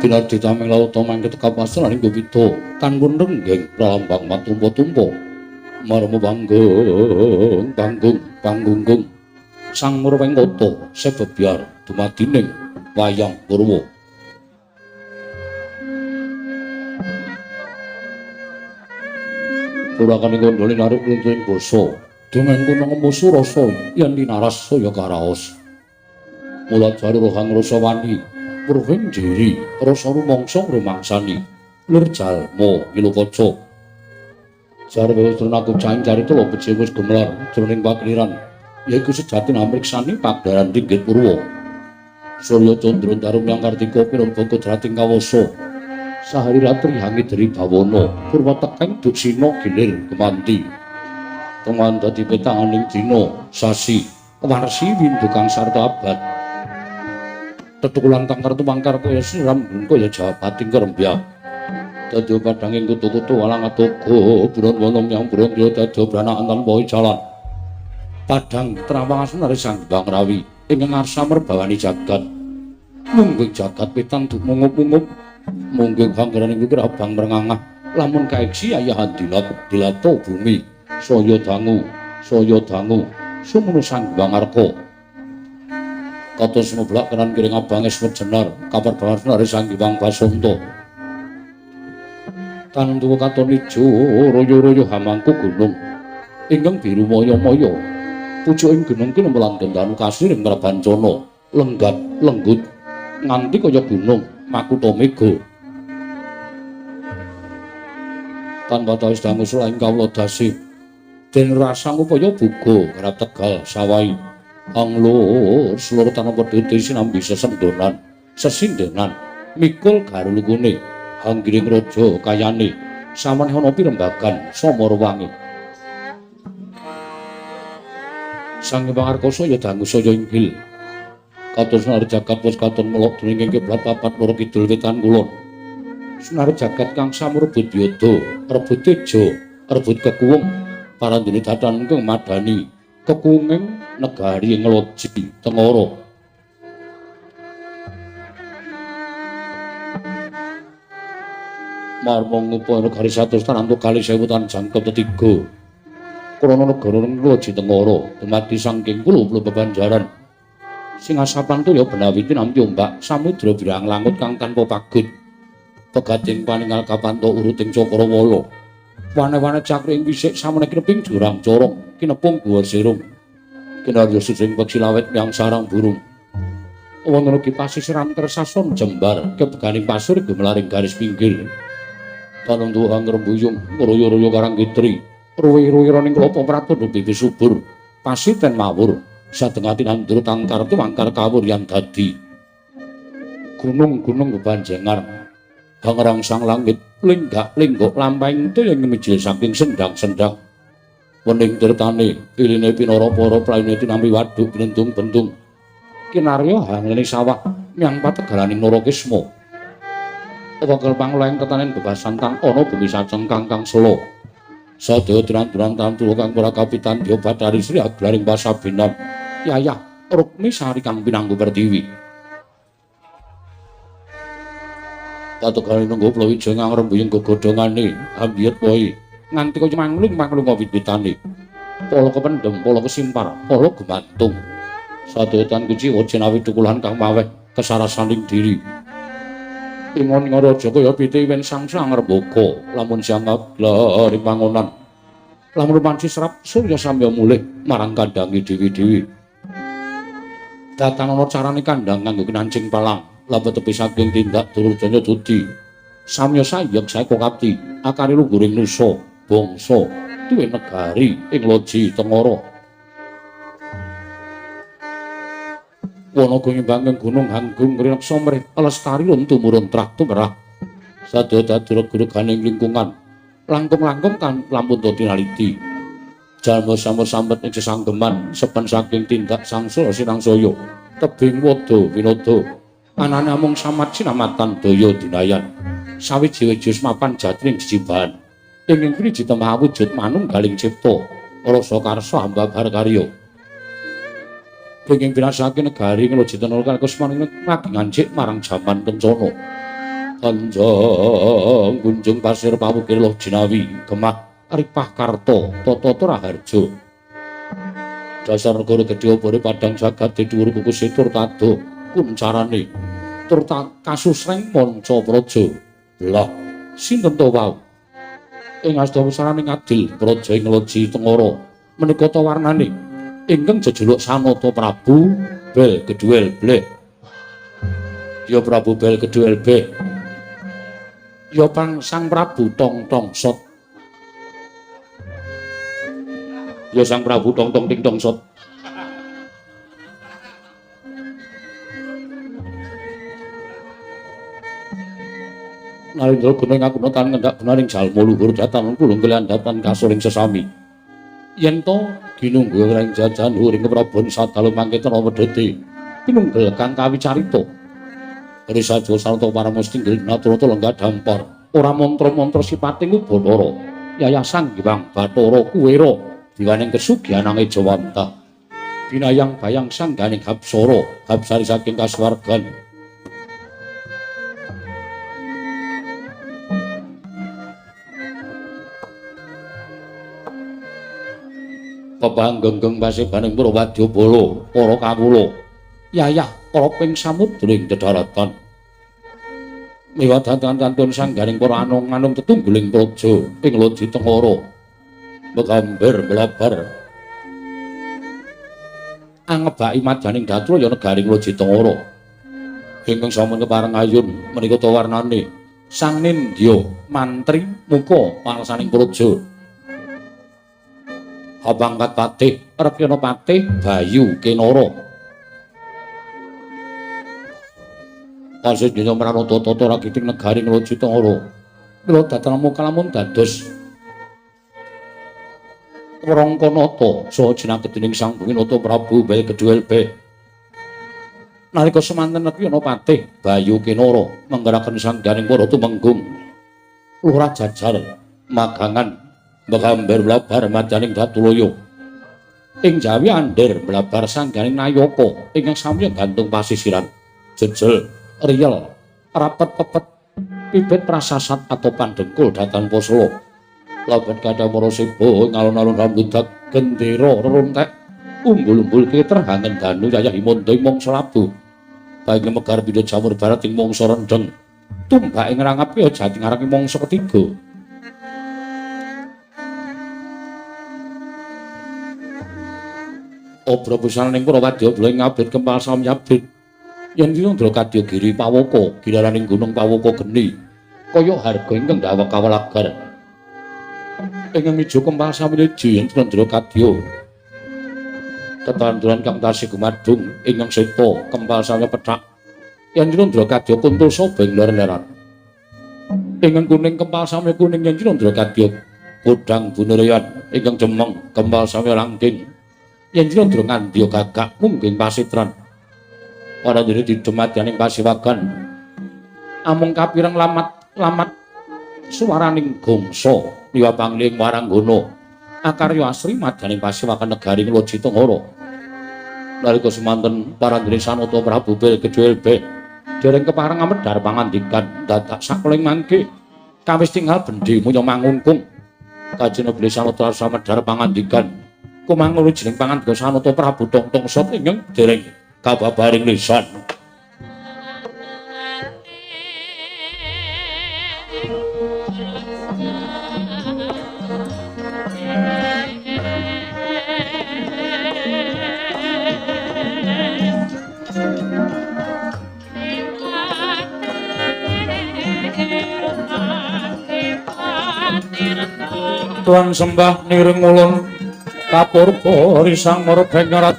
Pinardi tameng lauta mangke tekapasan ing gupita tanpun renggeng pralambang matumpa-tumpa marma panggung panggung panggunggung sang Murwengkata sebebyar dumadining wayang purwa. Purakane kandhane narik lunturing basa dongeng kono ngemusu rasa yen linaras saya karaos. Mula jare rohang rasa wani purwing jeri rasa rumangsa rumangsani lir jalma ngilukaca. Jarwe truna kucang carita becik wis gumelar jroning pakeliran yaiku sejati namriksani pagelaran ringgit purwa. Surya candra darum yang kartika pinangka kodrating kawasa. Sahari ratri hangidri bawana purwa tekeng duksina gilir gemanti. Tengan dadi petanganing dina sasi warsi windu kang sarta abad. Tetukulan tangkar tumangkar kaya siram kaya jabating kerembyak. Dadi padhanging kutu-kutu walang atoga buron wono yang buron yo dadi branakan tanpa jalan. Padhang trawang asunare Sang Hyang Rawi ingkang ngarsa merbawani jagat. Mungging jagat wetan duk mungup-mungup. Mungging hanggraning pikir abang mrengangah lamun kaeksi ayahan dilat dilato bumi saya dangu saya dangu sumunu Sang Hyang Arka. Kados mublak kenan kiring abang es wejenar kabar babar Sang Hyang Basanta. Tantu katon ijo royo-royo hamangku gunung ingkang biru maya-maya. Pucuking gunung ki nembelan danu kasir ing Prabancana lenggat lenggut nganti kaya gunung makutha mega. Tanpa tawis dangu selain kawula dasi den rasang upaya buga garap tegal sawai anglur seluruh tanah pedhete sinambi sesendonan sesindenan mikul garulukune hanggiring raja kayane samaneh ana pirembagan samarawangi. Sang Hyang Arka saya dangu saya inggil. Kados senar jagat wis katon melok dening ing kiblat papat loro kidul wetan kulon. Senar jagat kang samurebut yoda, rebut teja, rebut kekuwung, parandene datan ingkang madani kekuwunging negari Ngloji Tengara. Marma ngupa negari 100 tantu kali sewu tan jangkep tetiga. Krana negara Ngloji Tengara dumadi saking pulo-pulo bebanjaran. Sing asapan toya benawi tinampi ombak samudra birang langut kang tanpa pagut. Pegating paningal kapanto uruting cakrawala. Wane-wane cakra ing wisik samene kineping jurang corong, kinepung guwa sirung. Kinarya susing peksi lawet yang sarang burung. Wonten ugi pasisiran kersason jembar kebeganing pasir gumelaring garis pinggir. Tanung tuwa ngrembuyung royo-royo karang kitri. Ruwi-ruwi ning klopo pratundhu bibi subur. Pasiten mawur sadengati nandur tangkar tumangkar kawur yang dadi. Gunung-gunung bebanjengan hangrang sang langit lenggak-lenggok lampahing toya ngemijil saking sendang-sendang. Wening tirtane iline pinara para prayune tinampi waduk bendung-bendung. Kinarya hanglene sawah nyang pategalaning Narakisma. Wekal pangleng tetanen bebasan kang ana bumi sacengkang kang sela. Sadaya tinanduran tantu kang para kapitan Dya Bathari Sri aglaring pasabinan yayah Rukmi Sari kang pinanggu pertiwi. Pategane nunggu Plawijaya ngrembuyung gegodhongane ambiyet wohe nganti kaya manglung-manglung wit-witane. Pala kependhem, pala kesimpar, pala gumantung. Sadaya tan kuciwa jinawi thukulan kang maweh kesarasaning diri. Ingon raja kaya piti wen sangsang rembaka lamun siang ngaglar ing pangonan. Lamun panci serap surya samya mulih marang kandange dewi-dewi. Datan ana carane kandhang nganggo kinancing palang, laba tepi saking tindak Durjana dudi. Samya sayek saeka kapti, akare lungguring nusa, bangsa, duwe negari ing Loji Tengara. Wana gumimbanging gunung hanggung rineksa mrih lestari lan tumurun trah tumerah. Sadaya dadi reg-reganing lingkungan. Langkung-langkung kan lampun tinaliti. Jalma samur-sambet ing sesanggeman sepen saking tindak sangsaya sinangsaya. Tebing wada winada. Anane amung samat sinamatan daya dinayan. Sawiji-wiji mapan jatining jejibahan. Ingkang priji temah wujud manunggaling cipta. Rasa karsa hambabar karya. Kenging binasake negari Ngloji Tenara Kusmaning lagi ngancik marang jaman kencana. Kanjong kunjung pasir pawukir loh jinawi gemah ripah karto tata raharja. Dasar negara gedhe obore padang jagat dhuwur kukus tur tado kuncarane tur kasusreng manca praja. Lah sinten to wau? Ing asta wusarane ngadil praja ing Loji Tengara menika ta warnane ingkang jejuluk Sanata Prabu Bel Geduel Bleh. Ya Prabu Bel Geduel Bleh. Ya pang Sang Prabu Tong Tong Sot. Ya Sang Prabu Tong Tong Ting Tong Sot. Narendra guna ngakuna tan ngendak gunaning jalma luhur datan kulung kelian datan kasuring sesami. Yen to ginunggu ing jajan huring keprabon sadalu mangke tena wedhete pinunggel kang kawicarita. Risaja sarta paramus tinggil naturata lenggah dampar ora mantra-mantra sipating Ubathara Yayasan Hyang Bathara Kuwera diwaning kesugihanange Jawanta binayang bayang sangganing Hapsara hapsari saking kasuwargan. Pepanggeng-geng pasebaning para wadyabala para kawula yayah para ping samudra ing dedaratan miwah datan-tantun sangganing para anung-anung tetungguling praja ing Loji Tengara megamber mlabar angebaki madyaning datraya negaring Loji Tengara ingkang sampun kepareng ayun menika ta warnane Sang Nindya mantri muka parsaning praja Abangkat Patih Rekyana Patih Bayu Kenara. Kasus dina mranata tata ragiting negaring Loji Tengara mila datan mukalamun dados Wrangkanata saha jinakedening Sang Bunginata Prabu Bel Geduel Be. Nalika semanten Rekyana Patih Bayu Kenara manggaraken sangganing para tumenggung lurah jajar magangan megamber blabar madyaning Datulaya. Ing Jawi andher blabar sangganing Nayaka ingkang samya gantung pasisiran jejel riyel rapet pepet pipit prasasat atau pandengkul datan posolo labet kada mara seba ing alun-alun rambudak gendera reruntek umbul-umbul keterhangen danu yayah himanda ing mangsa labu baik megar pindha jamur barat ing mangsa rendheng tumbak ing rangap ya jati ngarang ing mangsa ketiga. Obra busana ning para wadyabala ing ngabit kempal samyabit yen Candra kadya giri Pawaka gilaraning gunung Pawaka geni kaya harga ingkang dawek kawelagar ingkang ijo kempal samyeji yen Candra kadya tetanduran kang tasih gumadung ingkang seta kempal samya pethak yen Candra kadya kuntul saba ing ler-leran ingkang kuning kempal samya kuning yen Candra kadya podhang buneryan ingkang jemeng kempal samya langking yen Candra ngandya gagak mungging pasitran para dene didemadyaning pasiwagan amung kapireng lamat-lamat suwaraning gongsa miwa pangling waranggana akarya asri madyaning pasiwagan negari Loji Tengara. Nalika semanten parandene Sanata Prabu Bel Geduel Be dereng kepareng amedhar pangandikan dadak sakeling mangke kawis tinggal bendi munya mangungkung kajena bilih Sanata samedhar pangandikan kumangun jeneng pangandika Sanata Prabu Tong Tong Sot ingkang dereng kababaring lisan. Tuan sembah niring ulun kapurba risang marabeng nyarat.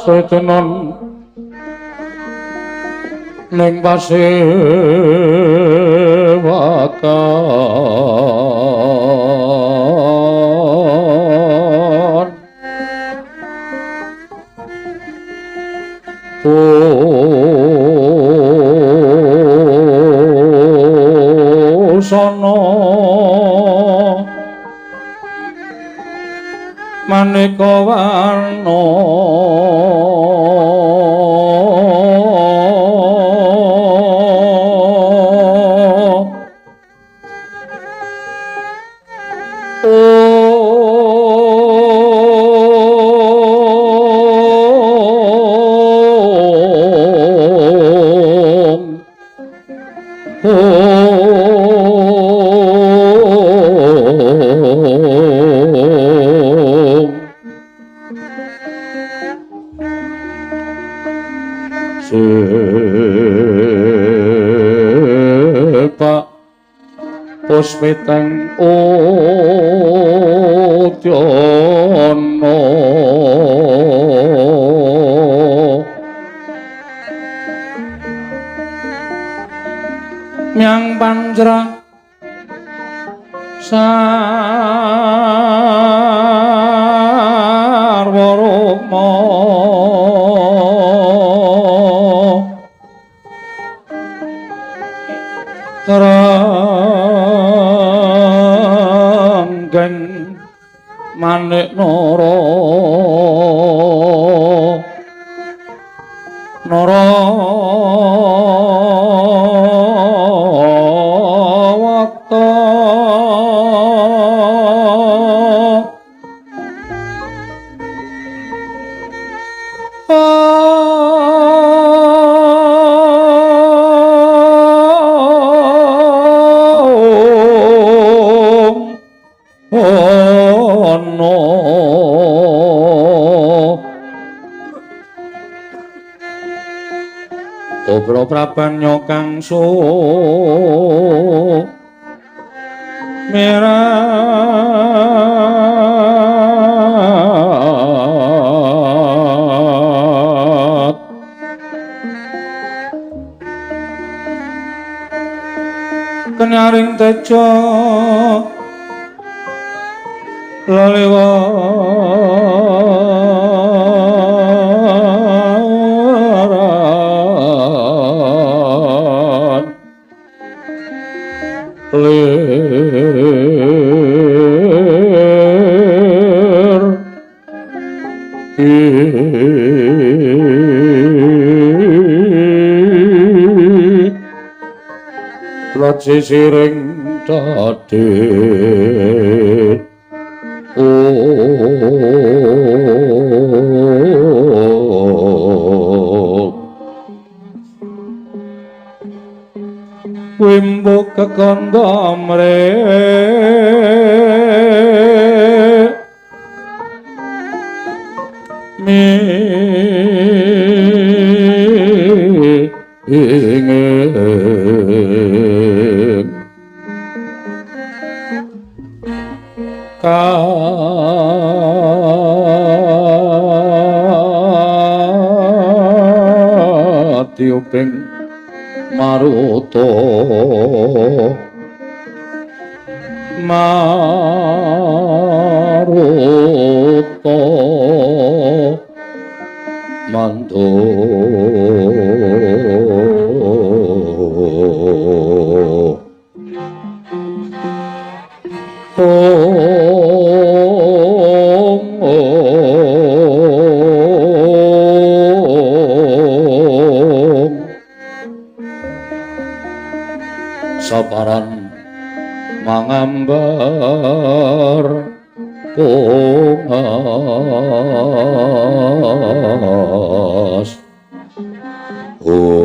Setenon ning pasewakan busana maneka warna. Sepak puspiteng udyana myang panjra sarwa rukma Kerangkeng manik nara nara wata Obro prabanya kang so merat kenyaring tejo lelewa lir laci siring dadit Wimbo kekandha mre mi ingin katiuping maruta maruta mantu saparan mangambar pungas om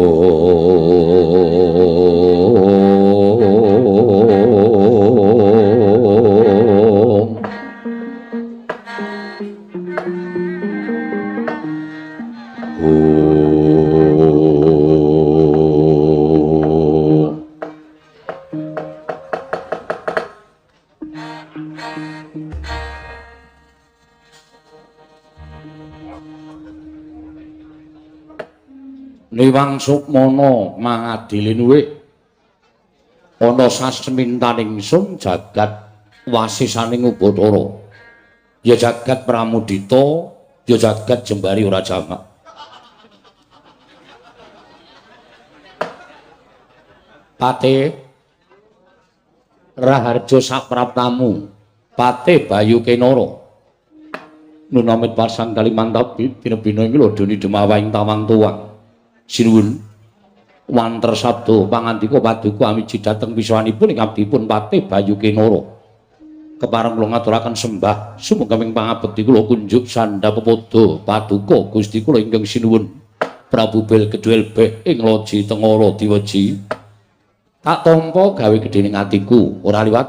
Niwang Sukmana mangadili luwih ana sasmintaning sun jagat wasisaning Ubathara, ya jagat Pramudita, ya jagat Jembari ora jamak. Pate Raharja sapraptamu, Pate Bayu Kenara. Nunamit pasang Kalimantabi bina-bina ing lodoni demawaing tawang tuwang. Sinuwun wanter sabda pangandika paduka amiji dhateng pisanipun ing abdipun Patih Bayu Kenara. Kepareng kula ngaturaken sembah sumangga ing pangabekti kula kunjuk sandha pepodo paduka Gusti kula ingkang sinuwun Prabu Bel Gedhel Beh ing Loji Tengara Diweji. Tak tampa gawe gedhening atiku ora liwat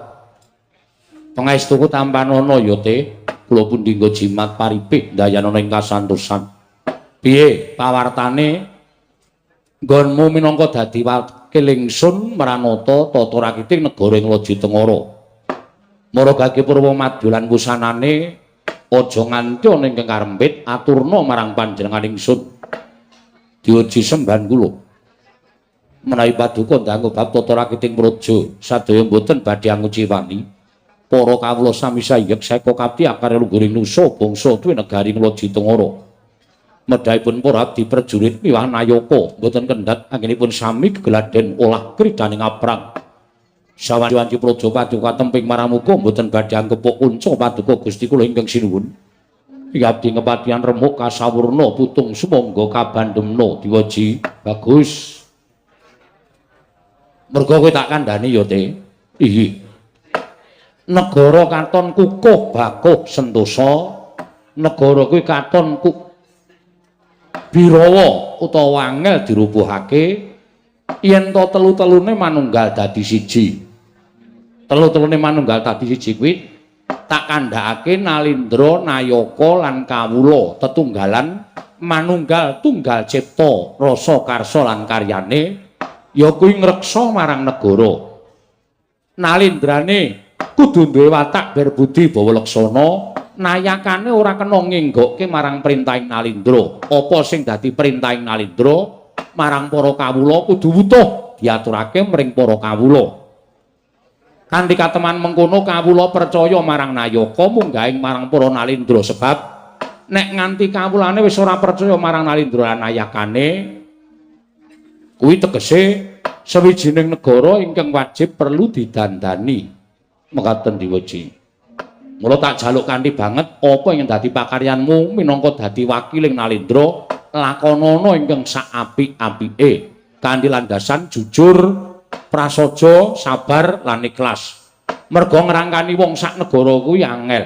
pangestuku tampanana ya te kula pundi nggo jimat paripih ndayanana ing kasantosan. Piye pawartane nggonmu minangka dadi wakil ingsun mranata tata rakiting negara ing Loji Tengara. Maragake purwa madya lan wusanane aja nganti ana ingkang karempit aturna marang panjenengan ingsun. Diuji sembahan kula. Menawi paduka ndanggo bab tata rakiting praja sadaya mboten badhe anguciwani. Para kawula sami sayek seka kapti akare lungguring nusa bangsa tuwi negari Loji Tengara. Medhahipun para abdi prajurit miwah nayaka mboten kendhat anggenipun sami gegladen olah kridaning aprang. Sawanci praja paduka temping maramuka mboten badhe anggepuk kunca paduka Gusti kula ingkang sinuwun. Abdi ngepatihan remuk kasawurna putung sumangga kabandemna diwaji. Bagus. Merga kowe tak kandhani ya, Te. Iya. Negara katon kukuh bakuh sentosa, negara kuwi katon birawa utawa angel dirubuhake yen to telu-telune manunggal dadi siji. Telu-telune manunggal dadi siji kuwi tak kandhakake Nalindra, Nayaka lan Kawula tetunggalan manunggal tunggal cipta rasa karsa lan karyane ya kuwi ngreksa marang negara. Nalindrane kudu duwe watak berbudi bawa laksana, nayakane ora kena ngenggokke marang perintahing Nalindra. Apa sing dadi perintahing Nalindra marang para kawula kudu wutuh diaturake mring para kawula. Kanthi kateman mengkono kawula percaya marang Nayaka munggahing marang para Nalindra, sebab nek nganti kawulane wis ora percaya marang Nalindra lan nayakane kuwi tegese sawijining negara ingkang wajib perlu didandani. Mekaten diweji. Mula tak jaluk kanthi banget apa ing dadi pakaryanmu minangka dadi wakiling Nalindra, lakonana ingkang sak apik-apike kanthi landasan jujur, prasaja, sabar lan ikhlas. Merga ngrangkani wong sak negara kuwi angel.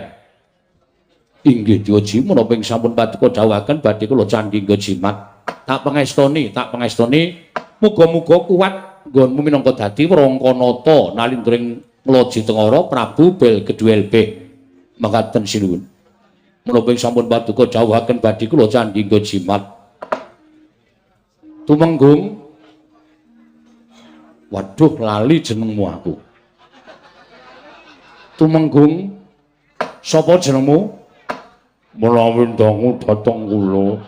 Inggih diweji, menapa ing sampun paduka dawuhaken badhe kula candhi nggo jimat. Tak pengestoni, tak pengestoni. Muga-muga kuat nggonmu minangka dadi Wrangkanata Nalindra ing Ngloji Tengara Prabu Bel Gedhuel B. Mekaten sinuwun. Menapa ing sampun paduka dawuhaken badhe kula candhi nggo jimat. Tumenggung. Waduh, lali jenengmu aku. Tumenggung, sapa jenengmu? Menawi dangu dhateng kula.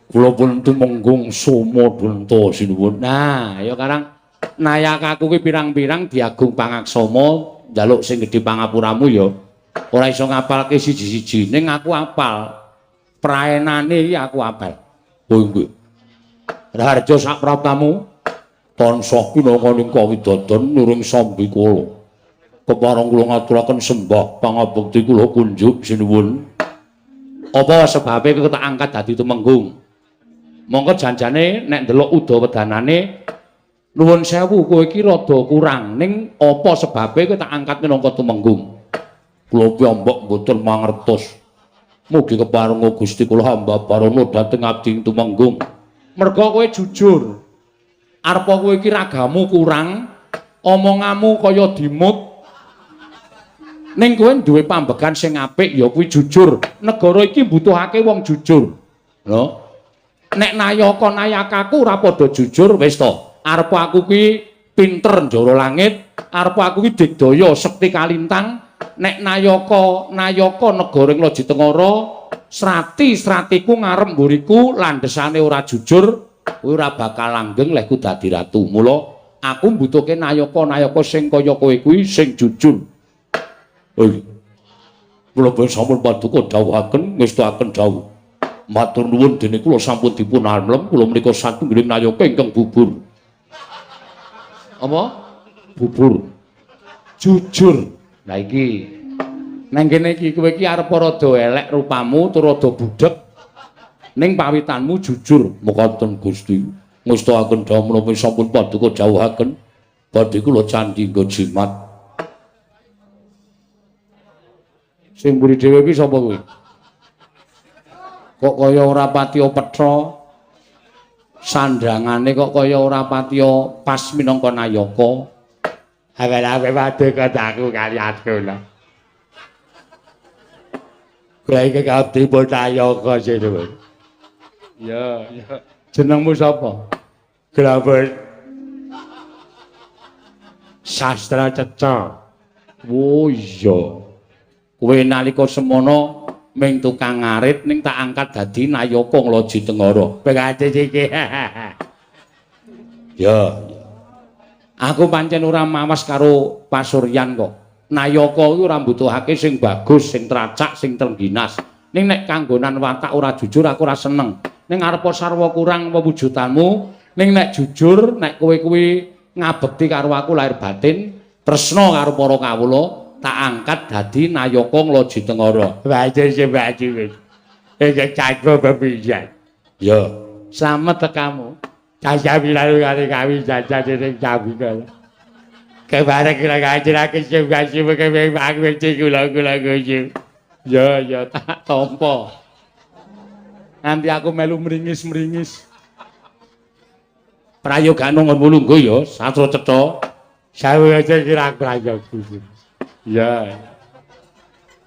Kula pun Tumenggung Somadenta sinuwun. Nah, ya karang nayakaku kuwi pirang-pirang diagung pangaksama njaluk sing gedhe pangapuramu ya. Ora iso ngapalke siji-siji, ning aku apal. Praenane iki aku apal. Oh nggih. Raharja sak praptamu tansah pinangkaning kawidodon niring sambikala. Kepareng kula ngaturaken sembah pangabekti kula kunjuk sinuwun. Apa sebabe kowe tak angkat dadi tumenggung? Mongko janjane nek ndelok uda wedanane nuwun sewu kowe iki rada kurang, ning apa sebabe kowe tak angkat minangka tumenggung? Kula piyambak mboten mangertos. Mugi kepareng Gusti kula hamba barono dhateng abdi tumenggung. Merga kowe jujur. Arepa kowe iki ragamu kurang, omonganmu kaya dimut. Ning kowe duwe pambegan sing apik ya kuwi jujur. Negara iki mbutuhake wong jujur. Lho. Nek nayaka nayakaku ora padha jujur wis to. Arepa aku kuwi pinter njara langit, arepa aku kuwi digdaya sekti kalintang. Nek nayaka nayaka negara ing Loji Tengara, srati-sratiku ngarep mburiku landhesane ora jujur, kuwi ora bakal langgeng lehku dadi ratu. Mula aku mbutuhke nayaka-nayaka sing kaya kowe kuwi sing jujur. Oi. Kula pun sampun paduka dawuhaken ngestuaken dawuh. Matur nuwun dene kula sampun dipun alem kula menika satunggiling nayaka ingkang bubur. Apa? Bubur. Jujur. Lah iki nang kene iki kowe iki arep rada elek rupamu tur rada budhek. Ning pawitanmu jujur. Mekaten Gusti. Ngestuaken dawuh menapa sampun paduka dawuhaken badhe kula candhi nggo jimat. Sing mburi dhewe iki sapa kuwi? Kok kaya ora patiya petha? Sandangane kok kaya ora patiya pas minangka nayaka. Awel-awel paduka daku kaliyan kula. Kula iki abdi pun nayaka sinuwun. Ya, ya. Jenengmu sapa? Kula pun Sastra Ceca. Oh iya. Kowe nalika semono ming tukang ngarit ning tak angkat dadi nayaka Ngloji Tengara. Pengati iki. Ya. Aku pancen ora mawas karo pasuryan kok. Nayaka kuwi ora mbutuhake sing bagus, sing tracak, sing trengginas. Ning nek kanggonan watak ora jujur aku ora seneng. Ning arepa sarwa kurang wewujudanmu, ning nek jujur, nek kowe kuwi ngabekti karo aku lahir batin, tresna karo para kawula, tak angkat dadi nayaka Ngloji Tengara. Wajar sebaju wis. Iki cakep bebijan. Ya, slamet tekamu. Cacapi lalu kali kami jajan ning cabi kala. Kebare kula ngajirake sing kewe aku kula kula kuwi. Ya, ya tak tampa. Nanti aku melu meringis-meringis. Prayogane nggonmu lungguh ya, satra cetha. Saweja kira prayogi. Ya.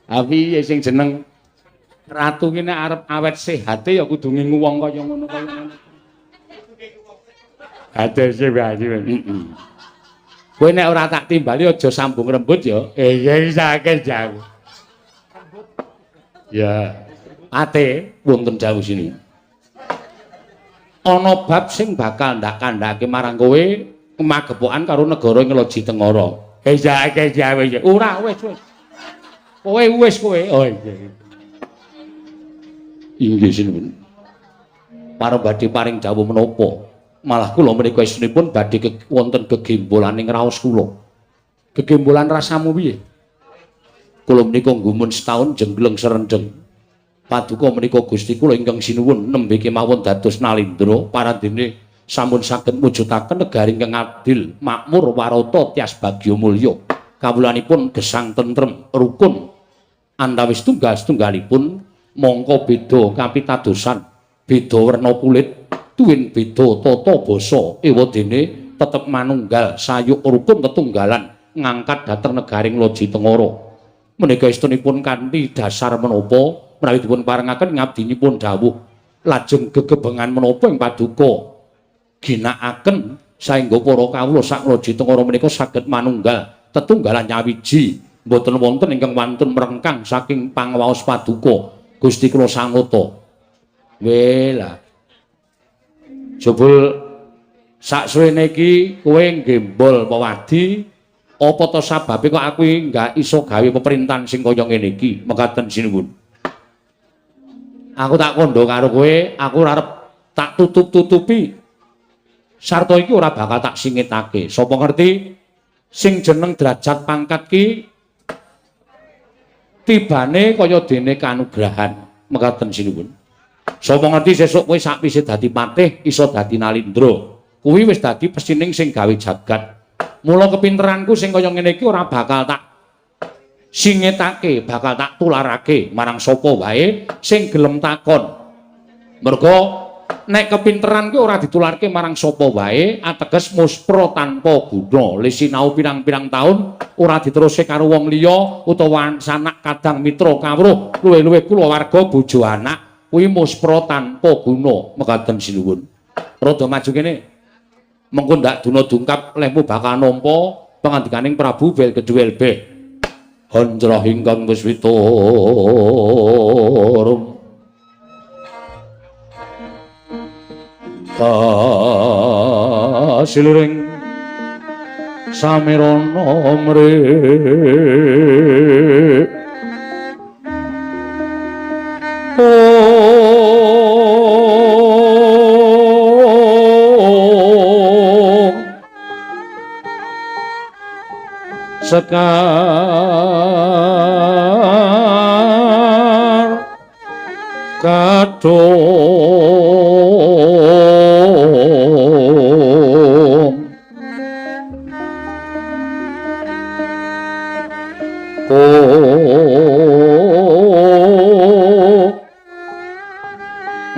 Tapi sing jeneng ratu ki nek arep awet sehate ya kudu ngingu wong kaya ngono kaya ngono. Atur sebaju. Heeh. Kowe nek ora tak timbali aja sambung rembut ya. Iya saged jauh. Ya. Ate wonten dawuh sini. Ana bab sing bakal ndak kandhake marang kowe magepokan karo negara Ngloji Tengara. Saged jauh. Ora wis wis. Kowe wis kowe. Oh iya. Inggih sinuwun. Para badhe paring dawuh menapa? Malah kula menika istinipun badhe wonten gegembolaning raos kula. Gegembolan rasamu piye? Kula menika nggumun setahun jenggleng serendeng. Paduka menika Gusti kula ingkang sinuwun nembe kemawon dados nalindra parandene sampun saged mujudaken negari ingkang adil, makmur, warata, tias bagya mulya. Kawulanipun gesang tentrem, rukun. Antawis tunggal setunggalipun mongko beda kapitadosan, beda werna kulit, tuwin beda tata basa, ewadene tetep manunggal sayuk rukun tetunggalan ngangkat dhateng negari Ngloji Tengara. Menika estunipun kanthi dasar menapa menawi dipun parengaken ngabdinipun dawuh lajeng gegebengan menapa ing paduka ginakaken saengga para kawula sak Ngloji Tengara menika saged manunggal tetunggalan nyawiji mboten wonten ingkang wantun mrengkang saking pangwaos paduka Gusti kula sangota. Wela. Jebul saksuwene iki kowe nggembol pewadi apa to sababe kok aku enggak iso gawe peperintahan sing kaya ngene iki? Mekaten sinuwun. Aku tak kandha karo kowe, aku ora arep tak tutup-tutupi. Sarta iki ora bakal tak singitake. Sapa ngerti sing jeneng derajat pangkat ki tibane kaya dene kanugrahan. Mekaten sinuwun. Sapa ngerti sesuk kowe sakwise dadi patih iso dadi nalindra. Kuwi wis dadi pesining sing gawe jagat. Mula kepinteranku sing kaya ngene iki ora bakal tak singetake, bakal tak tularake marang sapa wae sing gelem takon. Mergo nek kepinteran kuwi ora ditularke marang sapa wae, ateges muspra tanpa guna. Le sinau pirang-pirang taun ora diteruske karo wong liya utawa sanak kadang mitra kawruh, luwih-luwih kulawarga bojo anak, kuwi muspra tanpa guna. Mekaten sinuwun. Rada maju kene. Mengko ndak duna dungkap lehmu bakal nampa pangandikaning Prabu Bel Kedhuwel Beh. Hanjrah ingkang wis witurum. Kasiluring samirana mrih. Sekar kadung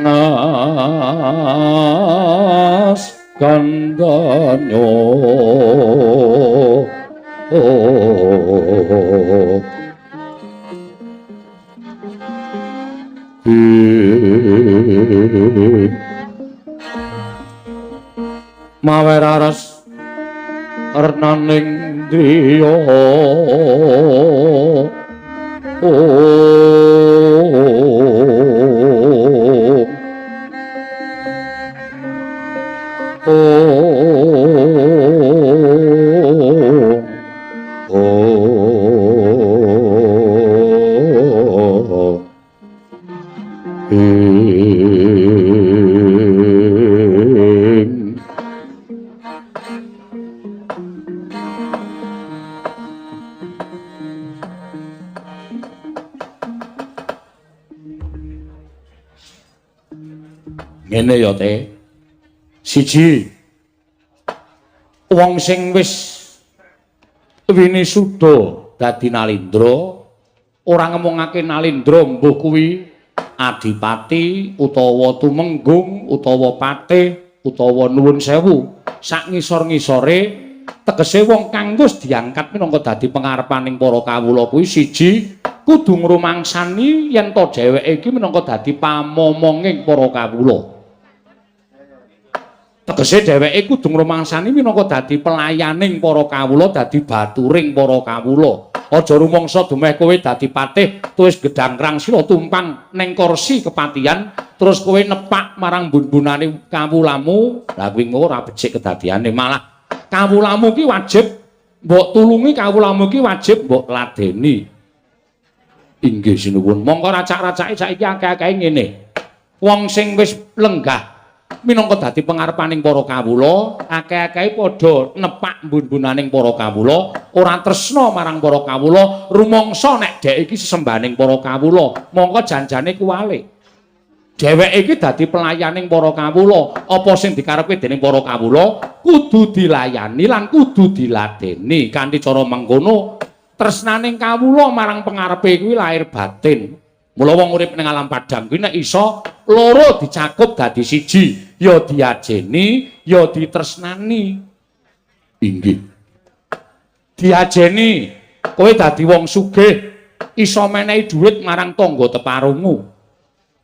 ngas gandanyo. Maweraras renaning driya. Ngene ya, Teh. Siji. Wong sing wis winisuda dadi Nalindra, ora ngemongake Nalindra mbuh kuwi adipati utawa tumenggung utawa patih utawa nuwun sewu sak ngisor-ngisore, tegese wong kang wis diangkat minangka dadi pengarepaning para kawula kuwi siji kudu ngrumangsani yen to dheweke iki minangka dadi pamomonging para kawula. Tegese dheweke kudu ngrumangsani minangka dadi pelayaning para kawula, dadi baturing para kawula. Aja rumangsa dumeh kowe dadi patih, tuwis gedhangkrang sira tumpang ning kursi kepatihan, terus kowe nepak marang bun-bunane kawulamu. Lah kuwi ora becik kedadiane, malah kawulamu ki wajib mbok tulungi, kawulamu ki wajib mbok ladeni. Inggih sinuwun. Mongko racak-racake saiki akeh-akehe ngene. Wong sing wis lenggah minangka dadi pengarepaning para kawula, akeh-akehe padha nepak bun-bunaning para kawula, ora tresna marang para kawula, rumangsa nek dhek iki sesembahaning para kawula, mongko janjane kuwalik. Dheweke iki dadi pelayaning para kawula, apa sing dikarepke dening para kawula kudu dilayani lan kudu diladeni. Kanthi cara mengkono, tresnaning kawula marang pengarepe kuwi lahir batin. Mula wong urip ning alam padhang kuwi nek iso loro dicakup dadi siji, ya diajeni, ya ditresnani. Inggih. Diajeni, kowe dadi wong sugih, iso menehi dhuwit marang tangga teparungmu.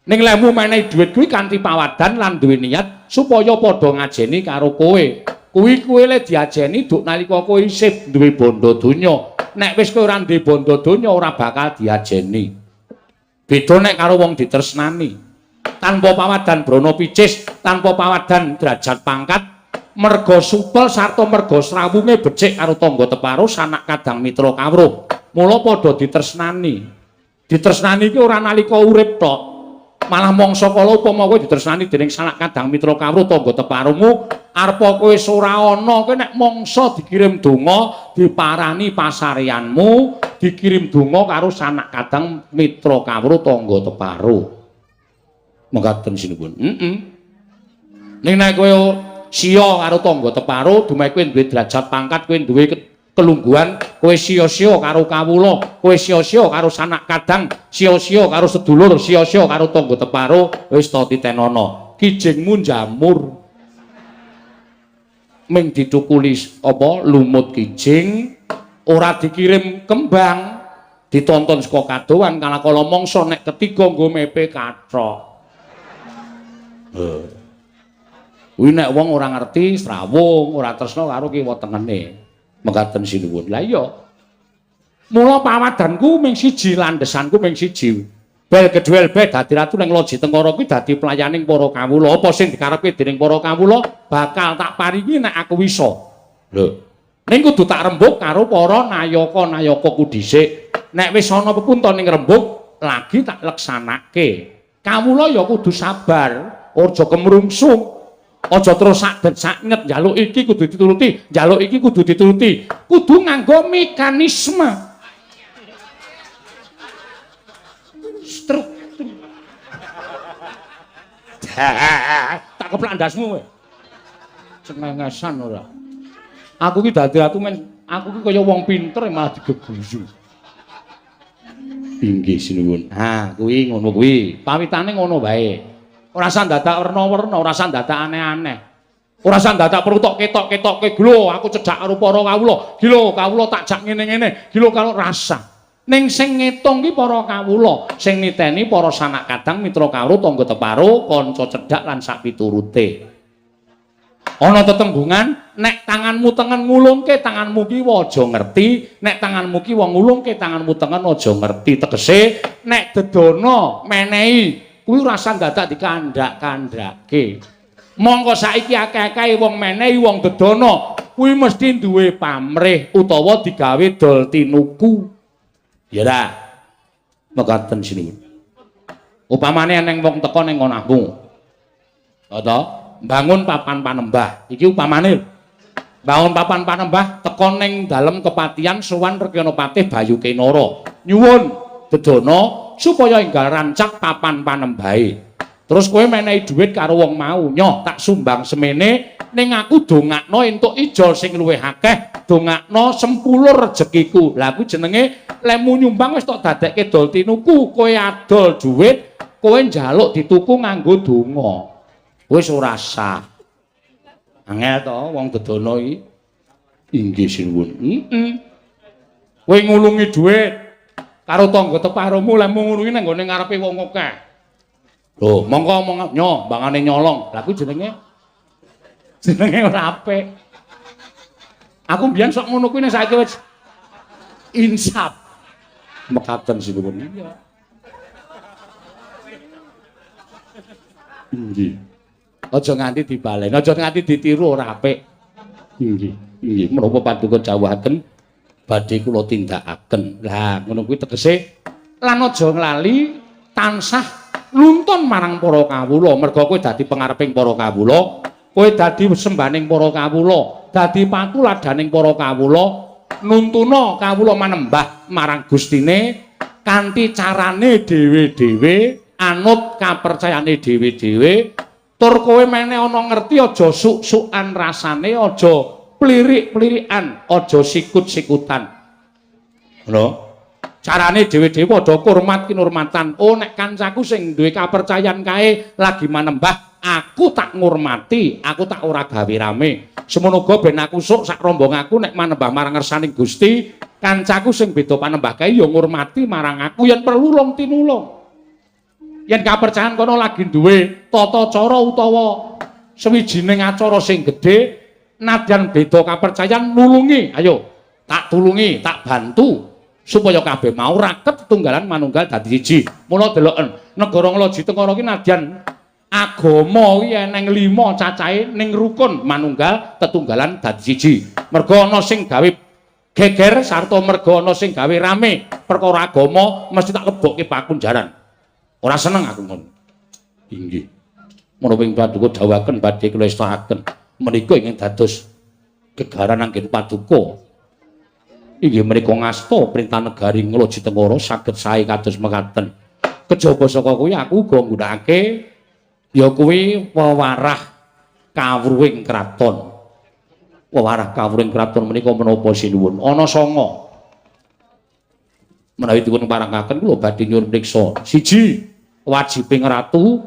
Ning lehmu menehi dhuwit kuwi kanthi pawadan lan duwe niat supaya padha ngajeni karo kowe. Kuwi kowe le diajeni duk nalika kowe isih duwe bondo donya. Nek wis kowe ora duwe bondo donya ora bakal diajeni. Beda nek karo wong ditresnani. Tanpa pawadan brana picis, tanpa pawadan derajat pangkat, merga supel sarta merga srawunge becik karo tangga teparo sanak kadang mitra kawruh. Mula padha ditresnani. Ditresnani iki ora nalika urip tok. Malah mangsa kala upama kowe ditresnani dening sanak kadang mitra kawruh tangga teparomu, arepa kowe wis ora ana, kowe nek mangsa dikirim donga, diparani pasareanmu, dikirim donga karo sanak kadang mitra kawruh tangga teparo. Mekaten sinuwun. Heeh. Ning nek kowe siya karo tangga teparo, dumeh kowe duwe derajat pangkat, kowe duwe kelungguhan, kowe sia-sia karo kawula, kowe sia-sia karo sanak kadang, sia-sia karo sedulur, sia-sia karo tangga teparo, wis to titenono. Kijingmu jamur. Ming ditukuli apa lumut kijing, ora dikirim kembang, ditonton saka kadohan kala-kala mangsa nek ketiga nggo mepe kathok. Kuwi nek wong ora ngerti srawung, ora tresna karo kiwa tengene. Mekaten sinuwun. Lah iya. Mula pawadanku ming siji, landhesanku ming siji. Bel gedhuel be dadi ratu ning Loji Tengkara kuwi dadi pelayaning para kawula. Apa sing dikarepke dening para kawula bakal tak paringi nek aku iso. Lho. Ning kudu tak rembug karo para nayaka-nayakaku dhisik. Nek wis ana pepunta ning rembug, lagi tak leksanake. Kawula ya kudu sabar, aja kemrungsung. Aja terus sak det sak nyet njaluk iki kudu dituruti, njaluk iki kudu dituruti. Kudu nganggo mekanisme. Struktur. Tak keplak ndasmu kowe. Cengengesan ora. Aku ki dadi ratu men, aku ki kaya wong pinter malah digeguyu. Inggih sinuwun. Ha, kuwi ngono kuwi. Pawitane ngono wae. Ora usah dadak werna-werna, ora usah dadak aneh-aneh. Ora usah dadak perlu tok ketok-ketokke, "Glo, aku cedhak karo para kawula. Glo, kawula tak jak ngene-ngene." Glo kalau rasa. Ning sing ngitung ki para kawula, sing niteni para sanak kadang mitra kawruh tangga teparo, kanca cedhak lan sak piturute. Ana tetembungan, nek tanganmu tengen ngulungke tanganmu kiwa aja ngerti, nek tanganmu kiwa ngulungke tanganmu tengen aja ngerti. Tegese nek dedono menehi kuwi ora usah dadak dikandhak-kandhake. Mongko saiki akeh-akehe wong menehi wong dedono kuwi mesti duwe pamrih utawa digawe dol tinuku. Ya ra. Mekaten sinuwun. Upamane eneng wong teka ning onahmu. To? Bangun papan panembah. Iki upamane. Bangun papan panembah teka ning dalem kepatihan sowan Rekyana Patih Bayu Kenara. Nyuwun dedono supaya enggal rancak papan panembahe. Terus kowe menehi dhuwit karo wong mau, nyoh tak sumbang semene ning aku dongakno entuk ijol sing luwih akeh, dongakno sempulur rezekiku. Lah kuwi jenenge lemu nyumbang wis tok dadekke dol tinuku, kowe adol dhuwit, kowe njaluk dituku nganggo donga. Wis ora sah. Angel to wong dedono iki. Inggih sinuwun. Heeh. Kowe ngulungi dhuwit karo tangga teparomu lemu ngulungi nang nggone ngarepe wong akeh. Lho, mongko omong nyo, mbangane nyolong. Lah kuwi jenenge ora apik. Aku mbiyen sok ngono kuwi nek saiki wis insaf. Mekaten sinuwun. Iya. Inggih. Aja nganti dibaleni, aja nganti ditiru ora apik. Inggih. Inggih, menapa paduka dawuhaken badhe kula tindakaken. Lah, ngono kuwi tegese lan aja nglali tansah luntun marang para kawula, merga kowe dadi pengareping para kawula, kowe dadi sembaning para kawula, dadi patuladaning para kawula, nuntuna kawula manembah marang Gustine kanthi carane dhewe-dhewe, anut kapercayane dhewe-dhewe, tur kowe mene ana ngerti aja suk-sukan rasane, aja plirik-plirikan, aja sikut-sikutan. Ngono. Carane dhewe-dhewe padha kurmat kinurmatan. Oh nek kancaku sing duwe kapercayan kae lagi manembah, aku tak ngurmati, aku tak ora gawe rame. Semono uga ben aku sok sak rombong aku nek manembah marang ngersaning Gusti, kancaku sing beda panembah kae ya ngurmati marang aku yen perlu lung tinulung. Yen kapercayan kono lagi duwe tata cara utawa sawijining acara sing gedhe, nadyan beda kapercayan nulungi, ayo tak tulungi, tak bantu supaya kabeh mau raket tunggalan manunggal dadi siji. Mula deloken negara Ngloji Tengara ki nadyan agama ki eneng 5 cacahe ning rukun manunggal tetunggalan dadi siji. Merga ana sing gawe geger sarta merga ana sing gawe rame perkara agama mesti tak lebokke pakunjaran. Ora seneng aku ngono. Inggih. Menapa ing paduka dawuhaken badhe kula estakaken menika ingkang dados gegaran anggen paduka. Inggih menika ngasta perintah negari Ngloji Tengara saged sae kados mekaten. Kejaba saka kuwi aku uga nggunakake ya kuwi wewarah kawruhing kraton. Wewarah kawruhing kraton menika menapa sinuwun? Ana 9. Menawi dipun parangaken kula badhe nyuwun priksa. Siji, wajibing ratu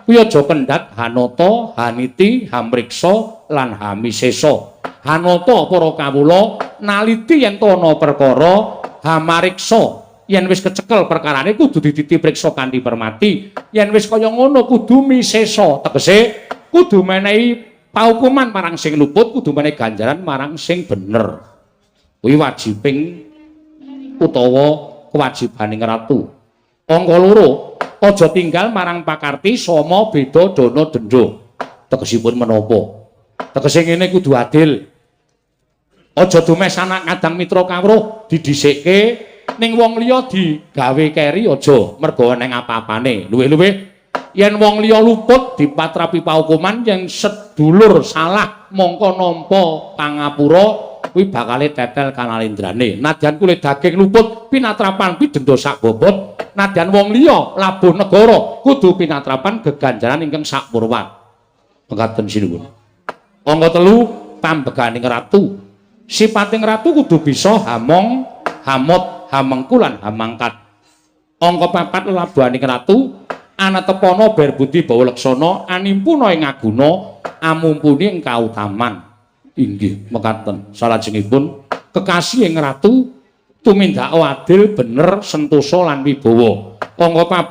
kuwi aja kendhat hanata, haniti, hamriksa lan hamisesa. Hanata para kawula naliti yen to ana perkara, hamariksa yen wis kecekel perkarane kudu dititi priksa kanthi permati. Yen wis kaya ngono kudu misesa, tegese kudu menehi paukuman marang sing luput, kudu menehi ganjaran marang sing bener. Kuwi wajibing utawa kewajibaning ratu. Angka 2, aja tinggal marang pakarti sama beda dana denda. Tegesipun menapa? Tegese ngene kudu adil. Aja dumeh sanak kadang mitra kawruh didhisikke ning wong liya digawe keri aja, merga eneng apa-apane. Luwih-luwih yen wong liya luput dipatrapi paukuman, yen sedulur salah mongko nampa pangapura kuwi bakale tetel kanalendrane. Nadyan kulit daging luput pinatrapan pidenda sak bobot, nadyan wong liya labuh negara kudu pinatrapan geganjaran ingkang sak purwat. Mekaten sinuwun. Angka 3, pambeganing ratu. Sipating ratu kudu bisa hamong, hamot, hamengku lan hamangkat. Angka 4, lelabuhaning ratu anatepana berbudi bawa leksana animpuna ing aguna amumpuni ing kautaman. Inggih mekaten. Salajengipun kekasih ing ratu tumindak adil, bener, sentosa lan wibawa. Angka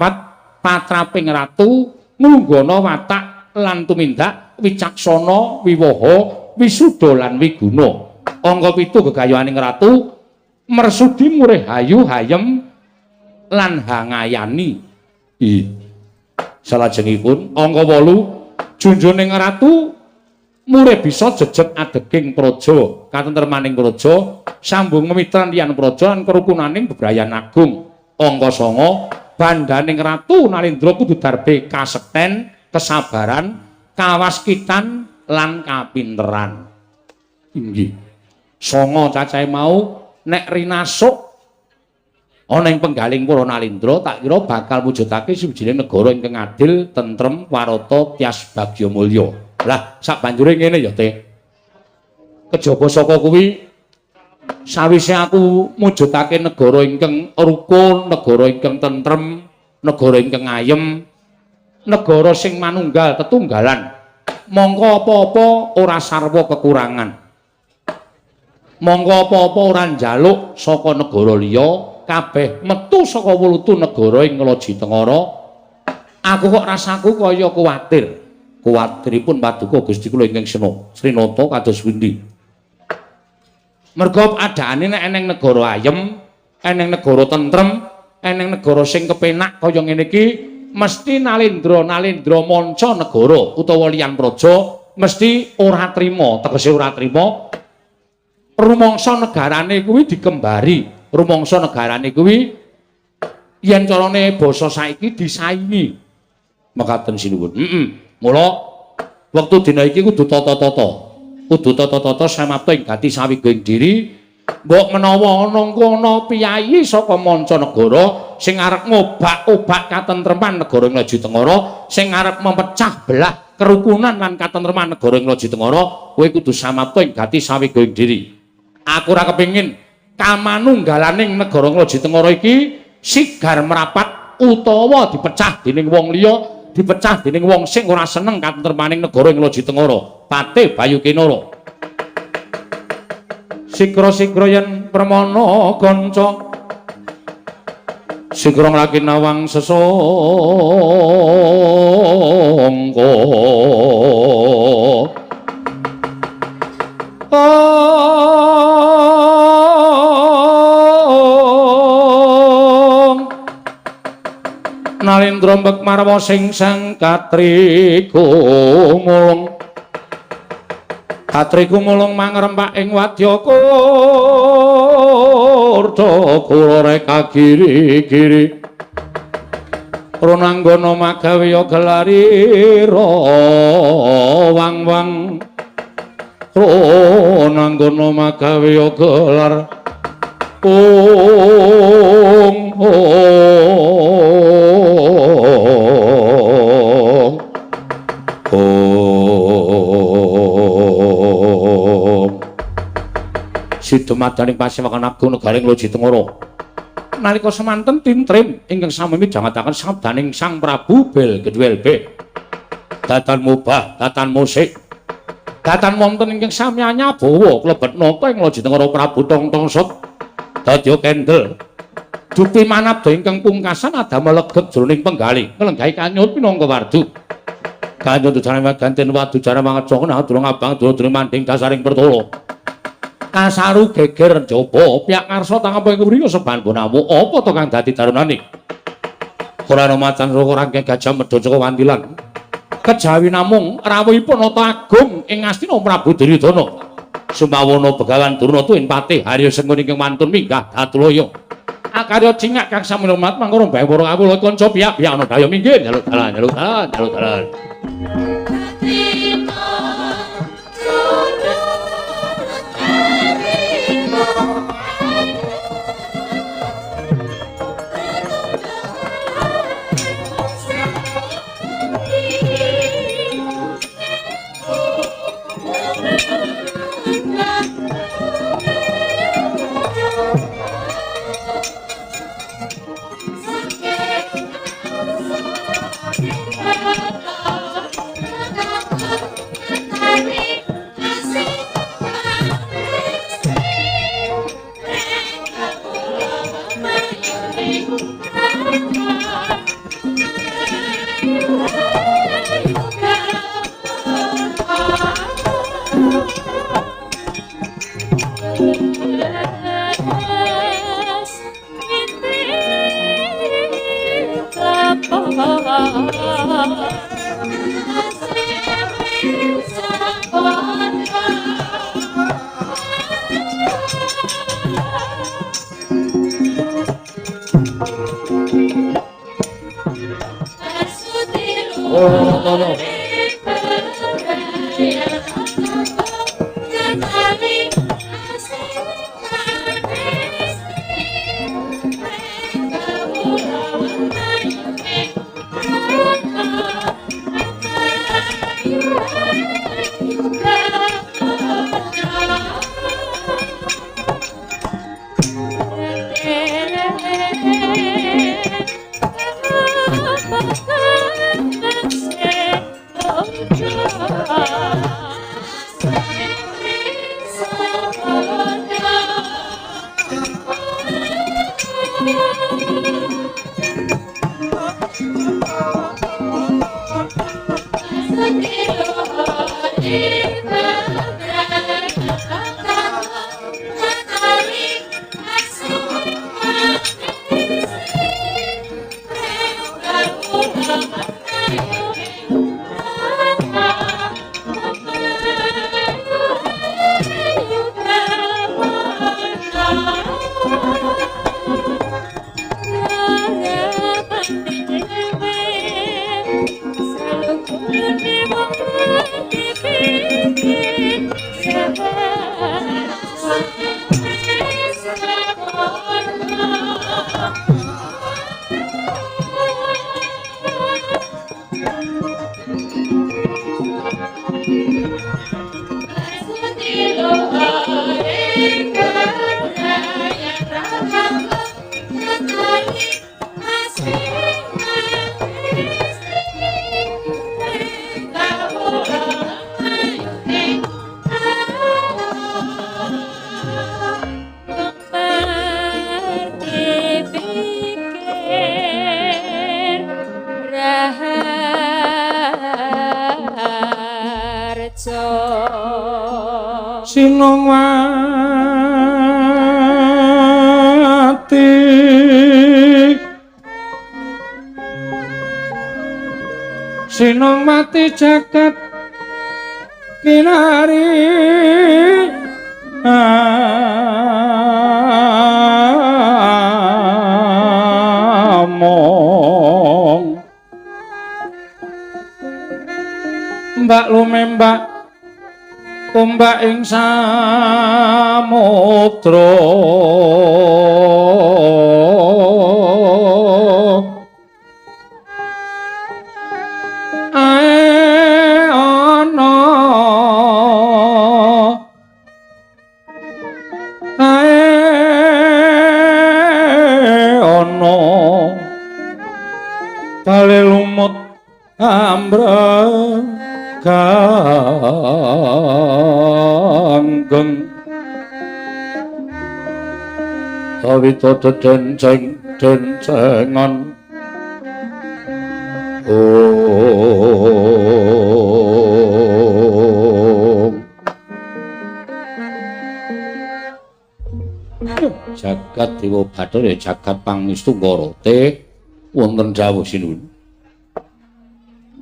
4, patraping ratu nglunggana watak lan tumindak wicaksana, wiwaha, wisuda lan wiguna. Angka 7, gegayuhaning ratu mersudi murih hayu hayem lan hangayani. Salajengipun angka 8, junjuning ratu murih bisa jejeg adeging praja, katentremaning praja, sambung memitran liyan praja lan kerukunaning bebrayan agung. Angka 9, bandaning ratu Nalindra kudu darbe kasekten, kesabaran, kawaskitan lan kapinteran. Inggih. 9 cacahe mau nek rinasuk Ana ing penggaling para Nalendra tak kira bakal mujudake sawijining negara ingkang adil, tentrem, warata, tias bagya mulya. Lah, sabanjure ngene ya, Teh. Kejaba saka kuwi sawise aku mujudake negara ingkang rukun, negara ingkang tentrem, negara ingkang ayem, negara sing manunggal tetunggalan. Mongko apa-apa ora sarwa kekurangan. Mongko apa-apa ora njaluk saka negara liya, kabeh metu saka wulutu negara ing Loji Tengara. Aku kok rasaku kaya kuwatir. Kuwatiripun paduka Gusti kula ingkang Sena Srinata kados pundi? Merga adaane nek eneng negara ayem, eneng negara tentrem, eneng negara sing kepenak kaya ngene iki, mesti nalendra-nalendra manca negara utawa liyan praja mesti ora trima, tegese ora trima rumangsa negarane kuwi dikembari, rumangsa negarane kuwi yen carane basa saiki disaingi. Mekaten sinuwun. Mula wektu dina iki kudu tata-tata. Kudu tata-tata samapta ing gati sawiga ing diri. Mbok menawa ana kono piyayi saka manca negara sing arep ngobak-obak katentreman negara ing Loji Tengara, sing arep memecah belah kerukunan lan katentreman negara ing Loji Tengara, kowe kudu samapta ing gati sawiga ing diri. Aku ora kepengin kamanunggalaning negara Loji Tengara iki sigar merapat utawa dipecah dening wong liya, dipecah dening wong sing ora seneng katentremaning negara ing Loji Tengara. Patih Bayu Kinara. Sikra-sikra yen permana kanca, sikra nglaki nawang sesangka. Nalendra mbek marwa sing sang katriku mulung. Katriku mulung mangrempak ing wadya kurda kula reka giri-giri. Runanggana magawe ya gelari wang-wang. Runanggana magawe ya gelar ung ung. Sidumadaning pasewakan agung negaring Loji Tengara. Nalika semanten tintrim ingkang sami midhangetaken sabdaning Sang Prabu Bel Gedwel B. Datan mubah, datan musik. Datan wonten ingkang sami anyabawa klebet nata ing Loji Tengara Prabu Tong Tong Sut. Dadya kendel. Dupi manabda ingkang pungkasan adamel legeg jroning penggalih nglenggahi kanyut minangka wardu. Kanyut jare ganten wadu jare mangeca durung abang durung manding dasaring pertolo. Kasaru geger njaba piyak karsa tangapa ing mriya seban bonamu apa to kang dadi darunane. Ora ana macan ora rangkeng gajah medha saka wantilan. Kejawi namung rawuhipun Nata Agung ing Astina Prabu Duryudana. Sumawana Begawan Durna tuwin patih Harya Sengkuni ingkang wantun minggah datulaya. Akarya cingak kang samono mat mangkara bae para kawula kanca piyak-piyak ana daya minggir njaluk dalan njaluk dalan njaluk dalan. Sinongwati Sinongwati jagat kinari among Mbak lumembak ombak ing samudra ae ana ae ana bale lumut ambreng ganggeng sawita dedenceng dencengan om jagat Dewa Bathara jagat pangestu Ngarate wonten dawuh sinuwun.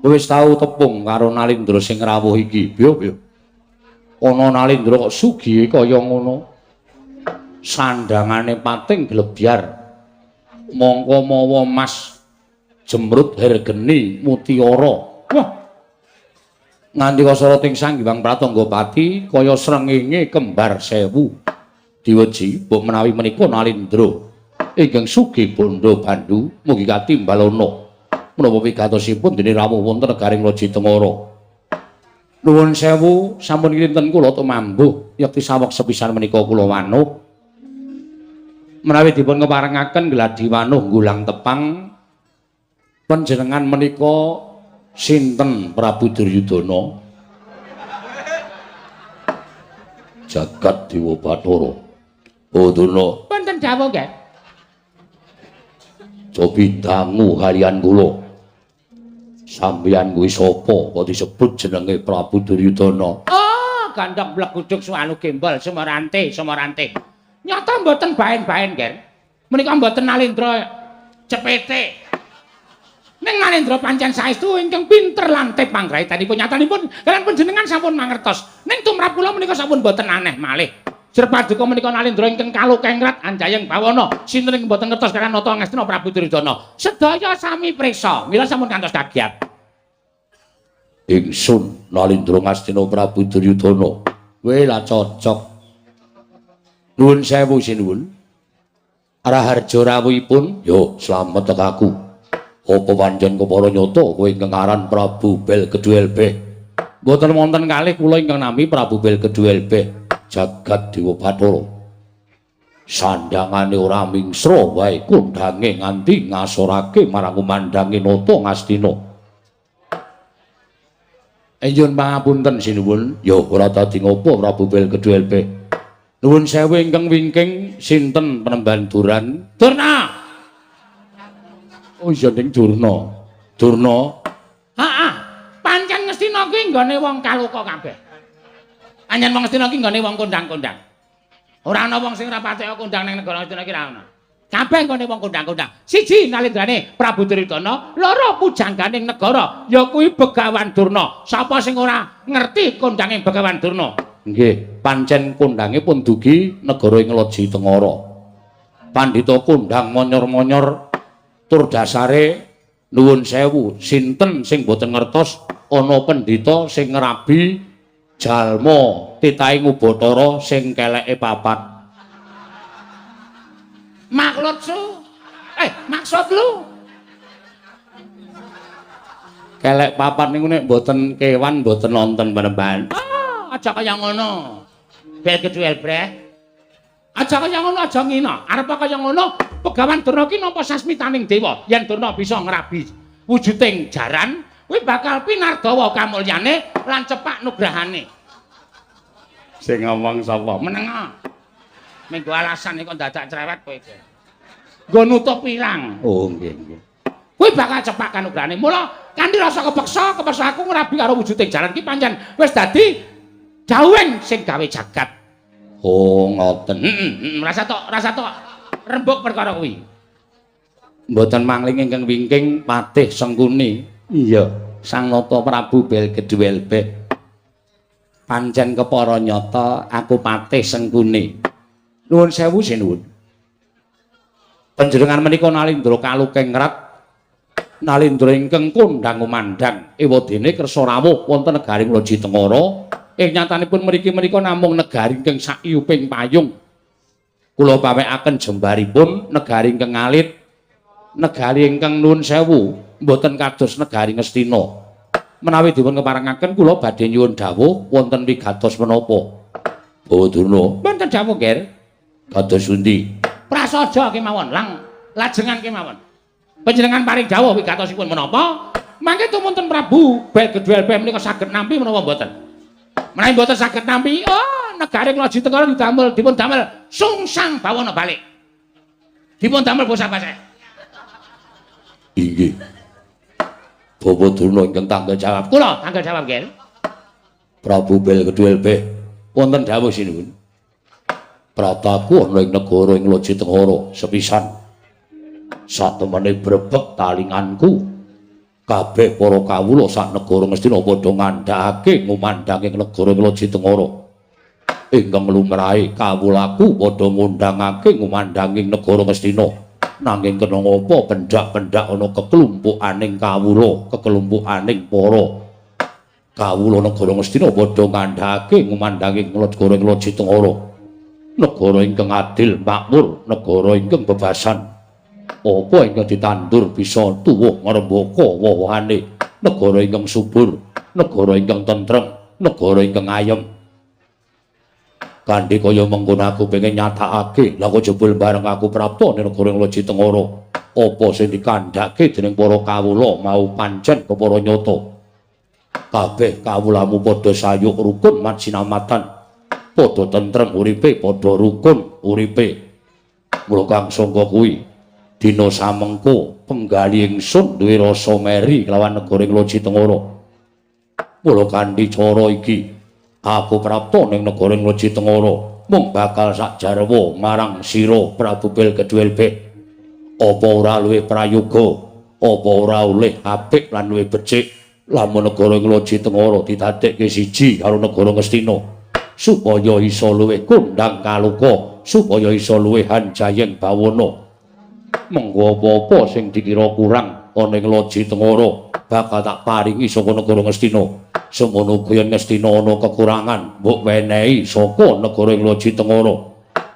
Wis tau tepung karo Nalindra sing rawuh iki. Biyo biyo. Ana Nalindra kok sugihe kaya ngono. Sandangane pating glebyar. Mongko mawa mas jemrut hergeni mutiara. Wah. Nganti kasara ting Sang Hyang Pratanggapati kaya srengenge kembar sewu. Diweji mbok menawi menika Nalindra ingkang sugih bondo bandu mugi katimbalana. Menapa wigatosipun dene rawuh wonten negaring Loji Tengara. Nuwun sewu sampun kinten kula tumambuh yekti saweg sepisan menika kula wanuh. Menawi dipun keparengaken gladi wanuh nggulang tepang panjenengan menika sinten Prabu Duryudana? Jagat Dewa Bathara. Oh Durna. Wonten dawuh nggih. Cobi dangu kalian kula. Sampeyan kuwi sapa kok disebut jenenge Prabu Duryudana? Oh, gandhong bleguduk suanu gembol sumorante, sumorante. Nyata mboten baen-baen, Ger. Menika mboten Nalindra cepete. Ning Nalindra pancen saestu ingkang pinter lantip panggrahitanipun. Nyatanipun kalian panjenengan sampun mangertos. Ning tumrap kula menika sampun mboten aneh malih. Sir paduka menika Nalindra ingkang kalukengrat anjayeng bawana. Sinten ing mboten ngertos kaliyan nata Ngastina Prabu Duryudana. Sedaya sami priksa. Mila sampun kantos kagiat. Ingsun Nalindra Ngastina Prabu Duryudana. Kowe lah cocok. Nuwun sewu sinuwun. Raharja rawuhipun, yo slamet tekaku. Apa pancen kepara nyata kowe ingkang aran Prabu Bel Kedhuelbeh? Mboten wonten kalih kula ingkang nami Prabu Bel Kedhuelbeh. Jagat Dewa Bathara. Sandangane ora mingsra wae kondange nganti ngasorake marang kumandange nata Ngastina. Enjun pangapunten sinuwun, ya ora dadi ngopo Prabu Bel Kedhuelbeh. Nuwun sewu ingkang wingking sinten penemban Duran? Durna. Oh iya ning Durna. Durna. Heeh. Pancen Ngastina kuwi nggone wong kaloka kabeh. Pancen wong Ngastina ki nggone wong kondang-kondang. Ora ana wong sing ora patek kondang ning negara Ngastina ki ora ana. Kabeh nggone wong kondang-kondang. Siji nalendrane Prabu Duryudana, loro pujangganing negara ya kuwi Begawan Durna. Sapa sing ora ngerti kondange Begawan Durna? Nggih, pancen kondange pun dugi negara ing Loji Tengara. Pandhita kondang monyor-monyor tur dasare nuwun sewu, sinten sing boten ngertos ana pendhita sing ngrabi jalma titahe ngubathara sing keleke papat. Maksud su? Maksud lu? Kelek papat niku nek boten kewan boten nonton penemban. Ah, aja kaya ngono. Bel keduel breh. Aja kaya ngono, aja ngina. Arep kaya ngono, Begawan Durna ki nampa sasmitaning dewa. Yen Durna bisa ngrabi wujuding jaran, kuwi bakal pinardawa kamulyane lan cepak nugrahane. Sing ngomong sapa? Menenga. Minggu alasan kok dadak cerewet kowe iki. Nggo nutup pirang. Oh nggih nggih. Kuwi bakal cepak kanugrahane. Mula kanthi rasa kepeksa, kepeksa aku ngrabi karo wujuding jaran ki pancen wis dadi dawuhing sing gawe jagat. Oh ngoten. Heeh, rasa tok rembug perkara kuwi. Mboten mangling ingkang wingking Patih Sengkuni. Iya, Sang Nata Prabu Belgeduwelbeh. Pancen kepara nyata aku Patih Sengkuni. Nuwun sewu sinuwun. Panjenengan menika Nalindra Kalukengrat, Nalindra ingkang kondhang umandhang ewadene kersa rawuh wonten negari Loji Tengara. Ing nyatanipun mriki menika namung negari ingkang saiyuping payung. Kula pawekaken jembaripun negari ingkang alit, negari ingkang nuwun sewu mboten kados negari Ngastina. Menawi dipun keparengaken kula badhe nyuwun dawuh wonten wigatos menapa? Bawa Durna. Wonten dawuh, Ger. Kados pundi? Prasaja kemawon, lang lajengan kemawon. Panjenengan paring dawuh wigatosipun menapa? Mangke tumunten Prabu Belgeduwelbeh menika saged nampi menapa mboten? Menawi mboten saged nampi, oh negari Loji Tengara didamel dipun damel sungsang bawana balik. Dipun damel bosah baseh. Inggih. Bawa Durna ingkang tanggal jawab. Kula tanggal jawab, Ger. Prabu Belgeduwelbeh wonten dawuh sinuwun. Prataku ana ing negara ing Loji Tengara sepisan. Satemene brebek talinganku. Kabeh para kawula sak negara Ngastina padha ngandhakake ngumandhang ing negara ing Loji Tengara. Ingkang lumrahe kawulaku padha ngundhangake ngumandhang ing negara Ngastina. Nanging kena ngapa pendak-pendak ana keklumpukaning kawula, keklumpukaning para kawula negara Ngastina padha ngandhakake ngumandhang ing negara ing Loji Tengara. Negara ingkang adil makmur, negara ingkang bebasan. Apa ingkang ditandur bisa tuwuh ngrembaka woh-wohane. Negara ingkang subur, negara ingkang tentrem, negara ingkang ayem. Kanthi kaya mengkono aku pengen nyatakake, lha kok jebul bareng aku prapta ning negara Loji Tengara. Apa sing dikandhake dening para kawula mau pancen kepara nyata. Kabeh kawulamu padha sayuk rukun majinamatan. Padha tentrem uripe, padha rukun uripe. Mula kang sangka kuwi dina samengko penggali ingsun duwe rasa meri kelawan negara Loji Tengara. Mula kanthi cara iki aku prapta ning negara Loji Tengara mung bakal sakjarwa marang sira Prabu Belgeduwelbeh. Apa ora luwih prayoga, apa ora oleh apik lan luwih becik lamun negara Loji Tengara didadekke siji karo negara Ngastina, supaya iso luwih kondhang kaloka, supaya iso luwih hanjayeng bawana. Mengko apa-apa sing dikira kurang ana ing Loji Tengara bakal tak paringi saka negara Ngastina. Semono uga yen Ngastina ana kekurangan, mbok wenehi saka negara ing Loji Tengara.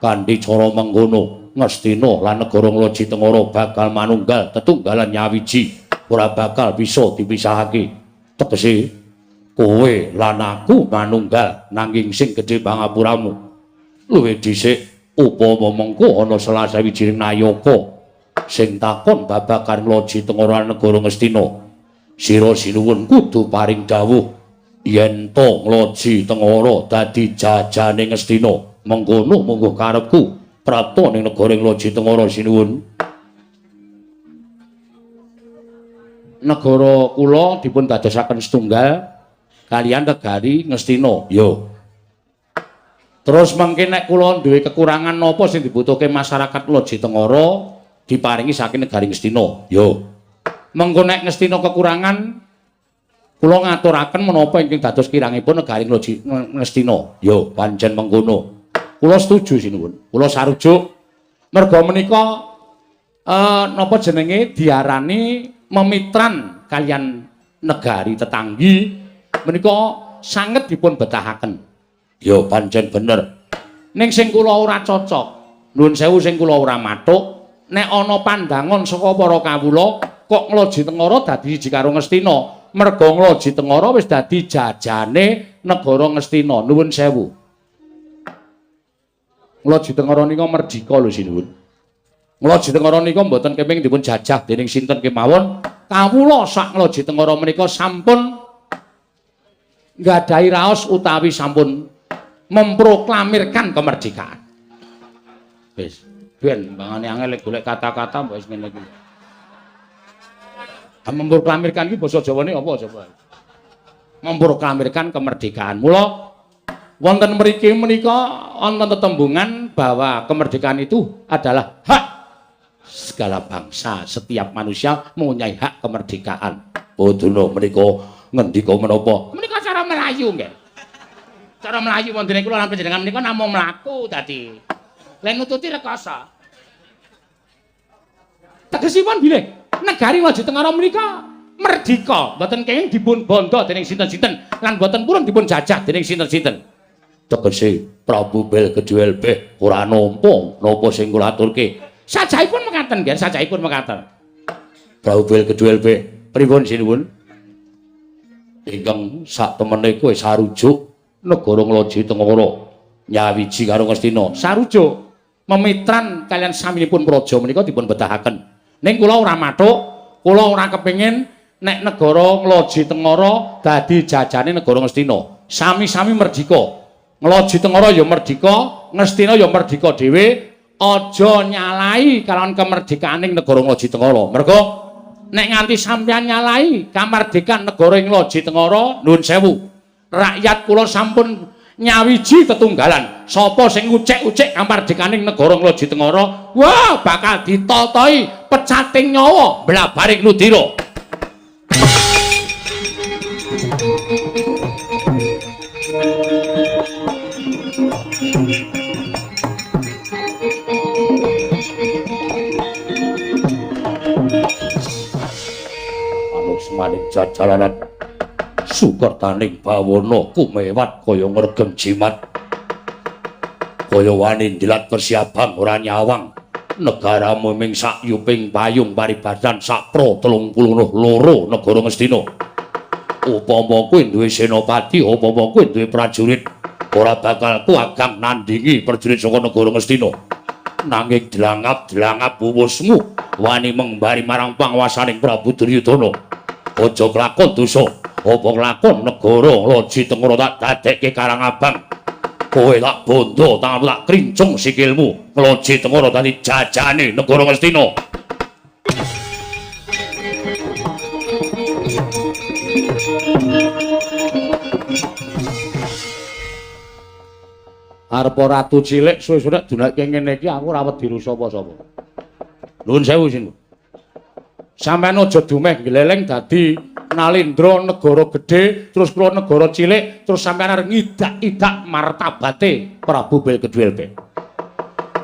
Kanthi cara mengkono, Ngastina lan negara Loji Tengara bakal manunggal tetunggalan nyawiji, ora bakal bisa dipisahake. Tegese kowe lan aku manunggal nanging sing gedhe pangapuramu. Luwih dhisik upama mengko ana salah sawijining nayaka sing takon babagan Loji Tengara negara Ngastina, sira sinuwun kudu paring dawuh yen to Loji Tengara dadi jajane Ngastina. Mengkono mungguh karepku prapta ning negara Loji Tengara sinuwun. Negara kula dipun dadosaken setunggal kaliyan negari Ngastina. Yo. Terus mangke nek kula duwe kekurangan napa sing dibutuhke masyarakat Loji Tengara diparingi saking negari Ngastina. Yo. Mengko nek Ngastina kekurangan kula ngaturaken menapa ingkang dados kirangipun negari Loji Ngastina. Yo, pancen mengkono. Kula setuju sinuwun. Kula sarujuk. Merga menika napa jenenge diarani memitran kaliyan negari tetanggi menika sanget dipun betahaken. Ya pancen bener. Ning sing kula ora cocok, nuwun sewu sing kula ora mathuk, nek ana pandangan saka para kawula kok Ngloji Tengara dadi siji karo Ngastina. Merga Ngloji Tengara wis dadi jajane negara Ngastina. Nuwun sewu. Ngloji Tengara nika merdika lho sinuwun. Ngloji Tengara nika mboten keping dipun jajah dening sinten kemawon. Kawula sak Ngloji Tengara menika sampun nggadahi raos utawi sampun memproklamirkan kemerdekaan. Wis, ben mbangane angel golek kata-kata mbok wis ngene iki. Memproklamirkan iki basa Jawane apa coba? Memproklamirkan kemerdekaan. Mula wonten mriki menika wonten tetembungan bahwa kemerdekaan itu adalah hak segala bangsa, setiap manusia mempunyai hak kemerdekaan. Oh duna menika ngendika menapa? Menika cara Melayu nggih. Cara Melayu wonten kula lan panjenengan menika namung mlaku dadi. Lek nututi rekoso. Tegesipun bilih negari Loji Tengara menika merdika, mboten kenging dipun bondo dening sinten-sinten lan mboten purun dipun jajah dening sinten-sinten. Tegese Prabu Bel Keduel Beh ora nampa napa sing kula aturke. Sajahipun mekaten nggih, sajahipun mekaten. Prabu Bel Keduel Beh, pripun sinuwun? Ingkang sak temene kowe sarujuk negara Ngloji Tengara nyawiji karo Ngastina. Sarujuk memitran kalian saminipun praja menika dipun betahaken. Ning kula ora mathuk, kula ora kepengin nek negara Ngloji Tengara dadi jajane negara Ngastina. Sami-sami merdika. Ngloji Tengara ya merdika, Ngastina ya merdika dhewe. Aja nyalahi kalawan kemerdikaaning negara Ngloji Tengara. Merga nek nganti sampeyan nyalahi kamardikan negara Ngloji Tengara, nuwun sewu, rakyat kula sampun nyawiji tetunggalan. Sapa sing ngucek-ucek kamardikaning negara Ngloji Tengara, wah bakal ditotoi pecating nyawa blabaring ludira. Manik jajalanan sukertaning bawana kumewat kaya ngregem jimat kaya wani ndilat persiabang ora nyawang negaramu ming sakyuping payung paribadan sakpro 32 negara Ngastina. Upama kowe duwe senopati, upama kowe duwe prajurit, ora bakal kuagang nandingi prajurit saka negara Ngastina. Nanging dlangap-dlangap wuwusmu wani mengbari marang panguwasaning Prabu Duryudana. Aja kelakon dosa, apa kelakon negara Loji Tengara tak dadekke Karang Abang. Kowe tak bondo, tanganmu tak krincung sikilmu. Loji Tengara dadi jajane negara Ngastina. Arep ratu cilik suwe-suwe nek dunake ngene iki aku ora wedi sapa-sapa. Nuwun sewu sinuwun. Sampeyan aja dumeh gleleng dadi Nalendra negara gedhe, terus kula negara cilik, terus sampeyan arep ngidak-idak martabate Prabu Bel Keduel Beh.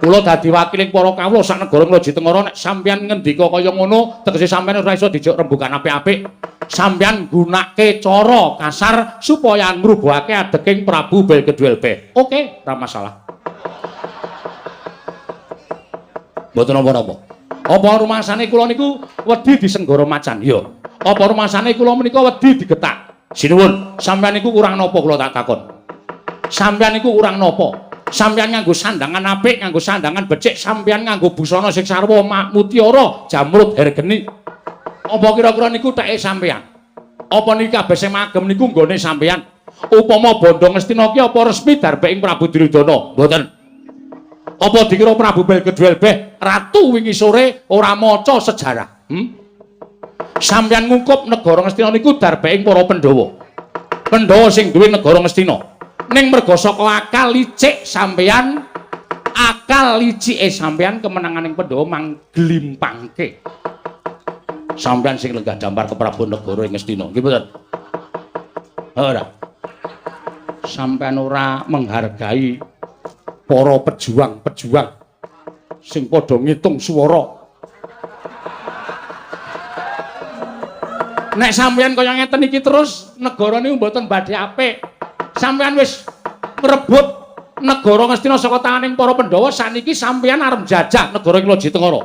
Kula dadi wakiling para kawula sak negara Ngloji Tengara, nek sampeyan ngendika kaya ngono, tegese sampeyan ora iso dijak rembugan apik-apik. Sampeyan nggunakake cara kasar supaya ngrubuhake adeking Prabu Bel Keduel Beh. Oke, ora masalah. Mboten napa-napa. Apa rumasane kula niku wedi disenggara macan? Ya. Apa rumasane kula menika wedi digetak? Sinuwun, sampeyan niku kurang napa kula tak takon? Sampeyan niku kurang napa? Sampeyan nganggo sandangan apik, nganggo sandangan becik, sampeyan nganggo busana sing sarwa mutiara, jamrud hergeni. Apa kira-kira niku teke sampeyan? Apa niki kabeh sing magem niku nggone sampeyan? Upama bandha Ngastina ki apa resmi darbeking Prabu Duryudana? Mboten. Apa dikira Prabu Belgedwelbeh ratu wingi sore ora maca sejarah? Sampeyan ngungkup negara Ngastina niku darbeking para Pandhawa. Pandhawa sing duwe negara Ngastina. Ning merga saka akal licik sampeyan, akal licike sampeyan kemenanganing Pandhawa mangglimpangke. Sampeyan sing lenggah dampar ke Prabu negara ing Ngastina. Nggih mboten? Ora. Sampeyan ora menghargai para pejuang-pejuang sing padha ngitung swara. Nek sampeyan kaya ngeten iki terus negara niku mboten badhe apik. Sampeyan wis ngrebut negara Ngastina saka tanganing para Pandhawa, saniki sampeyan arep njajah negara ing Loji Tengara.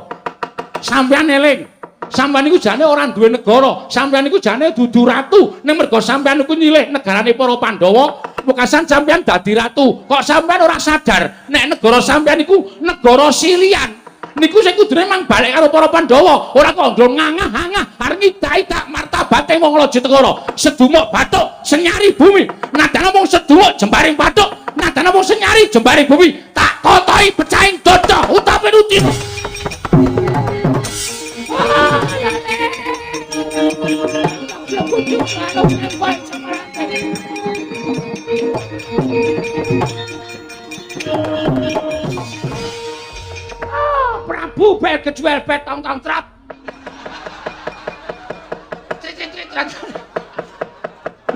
Sampeyan eling, sampeyan niku jane ora duwe negara, sampeyan niku jane dudu ratu, ning merga sampeyan niku nyilih negarane para Pandhawa, wekasan sampeyan dadi ratu. Kok sampeyan ora sadar nek negara sampeyan niku negara silian? Niku sing kudune mang balik karo para Pandhawa, ora kok nggo ngangah-angah arep ngidak-idak martabate wong Loji Tengara. Sedumuk bathuk senyari bumi, nadyan wong sedumuk jembaring bathuk, nadyan wong senyari jembaring bumi, tak kotohi pecahing dada utawi ruti. Prabu Belgedwelbeh tong tong trap.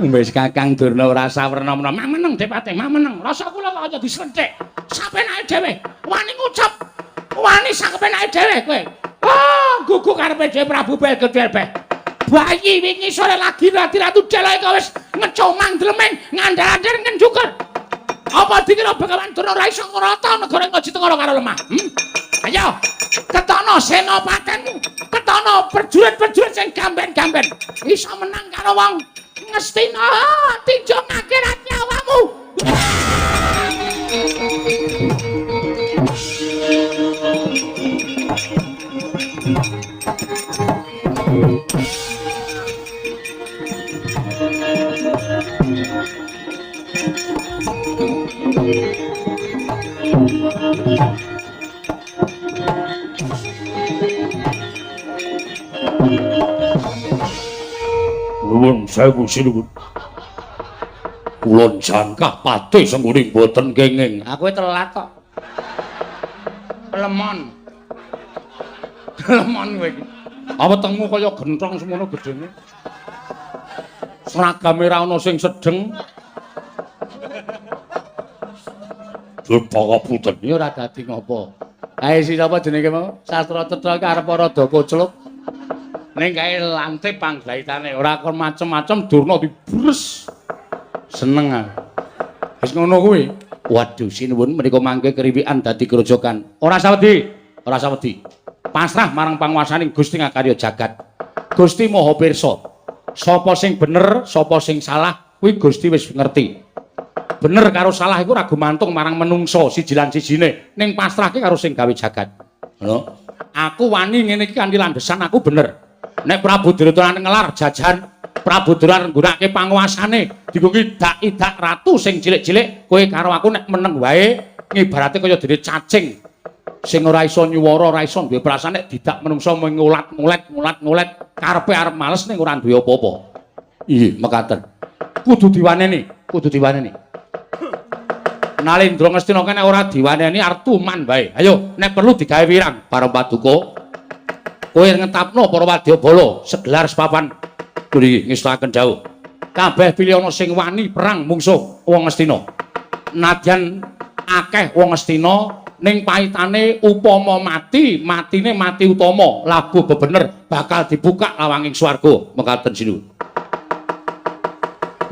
Wis Kakang Durna ora sawerna-werna. Mang meneng Depate, mang meneng. Rasa kula kok aja disenthik. Sapenake dhewe, wani ngucap, wani sakepenake dhewe kowe. Ah, gugu karepe dhewe Prabu Belgedwelbeh. Bayi wingi sore lagi ratu deloke kok wis ngecomang dlemeng ngandar-andar ngenjukur. Apa dikira Begawan Durna ora iso ngrata negara Ngaji Tengara karo lemah? Ayo, ketono senopatenmu, ketono prajurit-prajurit sing gamben-gamben iso menang karo wong Ngastina, tinjong akhirat nyawamu. Nuwun sewu sinuwun. Kula jangkah pati sengguning boten kenging. Aku telat kok. Lemon. Lemon kowe iki. Wetengmu kaya genthong semono gedene. Seragame ra ono sing sedeng. Pangapunten. Ya ora dadi ngopo. Kae si sapa jenenge mau? Sastra Cetha iki arep rada kocluk. Ning kae lantip panglaitane ora kon macem-macem Durna dibres. Seneng aku. Wis ngono kuwi. Waduh sinuwun menika mangke kriwikan dadi grojogan. Ora sawedi, ora sawedi. Pasrah marang panguwasaning Gusti ngakarya jagat. Gusti Maha Pirsa. Sapa sing bener, sapa sing salah kuwi Gusti wis ngerti. Bener karo salah iku ora gumantung marang menungso siji lan sijine, ning pasrahke karo sing gawe jagat. Ngono. Aku wani ngene iki kanthi landesan aku bener. Nek Prabu Duryudana ngelar jajan, Prabu Duryudana nggunakake panguasane, dienggo idak-idak ratu sing cilik-cilik, kowe karo aku nek meneng wae ngibarate kaya dene cacing sing ora iso nyuwara, ora iso duwe perasaan nek didak menungso ngulat-ngulet, ngulat-ngulet, karepe arep males ning ora duwe apa-apa. Iya, mekaten. Kudu diwaneni, kudu diwaneni. Nalendra Ngastina kene ora diwaneni arep tuman wae. Ayo, nek perlu digawe wirang bareng paduka. Kowe ngetapno para wadyabala segelar sepapan kuwi ngestakaken dawuh. Kabeh pilih ana sing wani perang mungsuh wong Ngastina. Nadyan akeh wong Ngastina ning paitane upama mati, matine mati utama, labuh bebener bakal dibuka lawanging swarga. Mekaten sinuwun.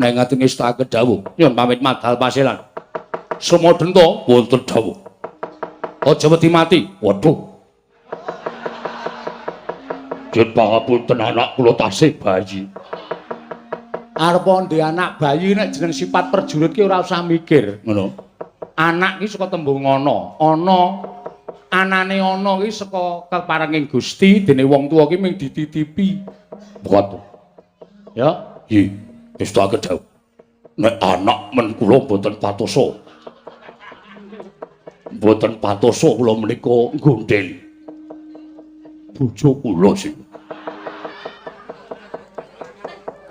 Nek ngaten ngestakaken dawuh, nyuwun pamit madal paselan. Sumadenta wonten dawuh. Aja wedi mati. Waduh. Yen pangapunten anak kula tasih bayi. Arep ndek anak bayi nek jeneng sifat prajurit ki ora usah mikir, ngono. Anak ki saka tembung ana, ana anane ana ki saka keparenging Gusti, dene wong tuwa ki mung dititipi. Mekaten. Ya, nggih, ngestakaken dawuh. Nek anak men kula mboten patosa. Mboten patosa kula menika nggondheli. Bojo kula sing.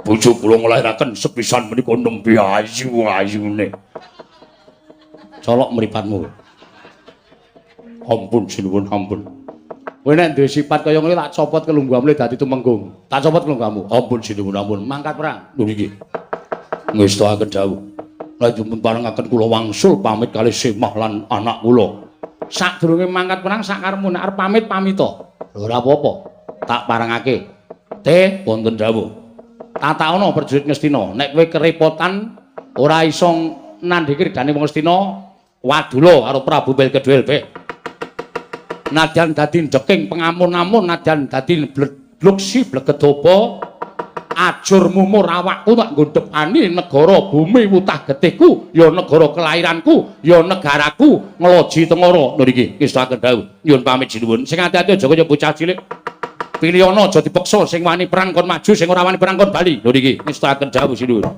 Bojo kula nglairaken sepisan menika nembe ayu-ayune. Colok mripatmu. Ampun sinuwun ampun. Kowe nek duwe sifat kaya ngene tak copot kelungguhamu dadi tumenggung. Tak copot kelungguhamu. Ampun sinuwun ampun. Mangkat perang. Lho niki. Ngestoaken dawuh. Lan dipun parengaken kula wangsul pamit kalih Semah lan anak kula. Sadurunge mangkat perang sakarepmu nek arep pamit pamita. Lho ora apa-apa. Tak parengake. Teh wonten dawuh. Tataana prajurit Ngastina, nek kowe kerepotan ora iso nandhingi ridane wong Ngastina, wadula karo Prabu Belkedwel be. Nadyan dadi ndeking pengamun-amun, nadyan dadi bluksi blegedopa, ajur mumur awakku tak nggo depani negara bumi wutah getihku, ya negara kelahiranku, ya negaraku Ngloji Tengara. Lho niki ngestoaken dawuh. Nyuwun pamit sinuwun. Sing ati-ati aja kaya bocah cilik. Pilihana aja dipeksa, sing wani perang kon maju, sing ora wani perang kon bali. Lho niki ngestoaken dawuh sinuwun.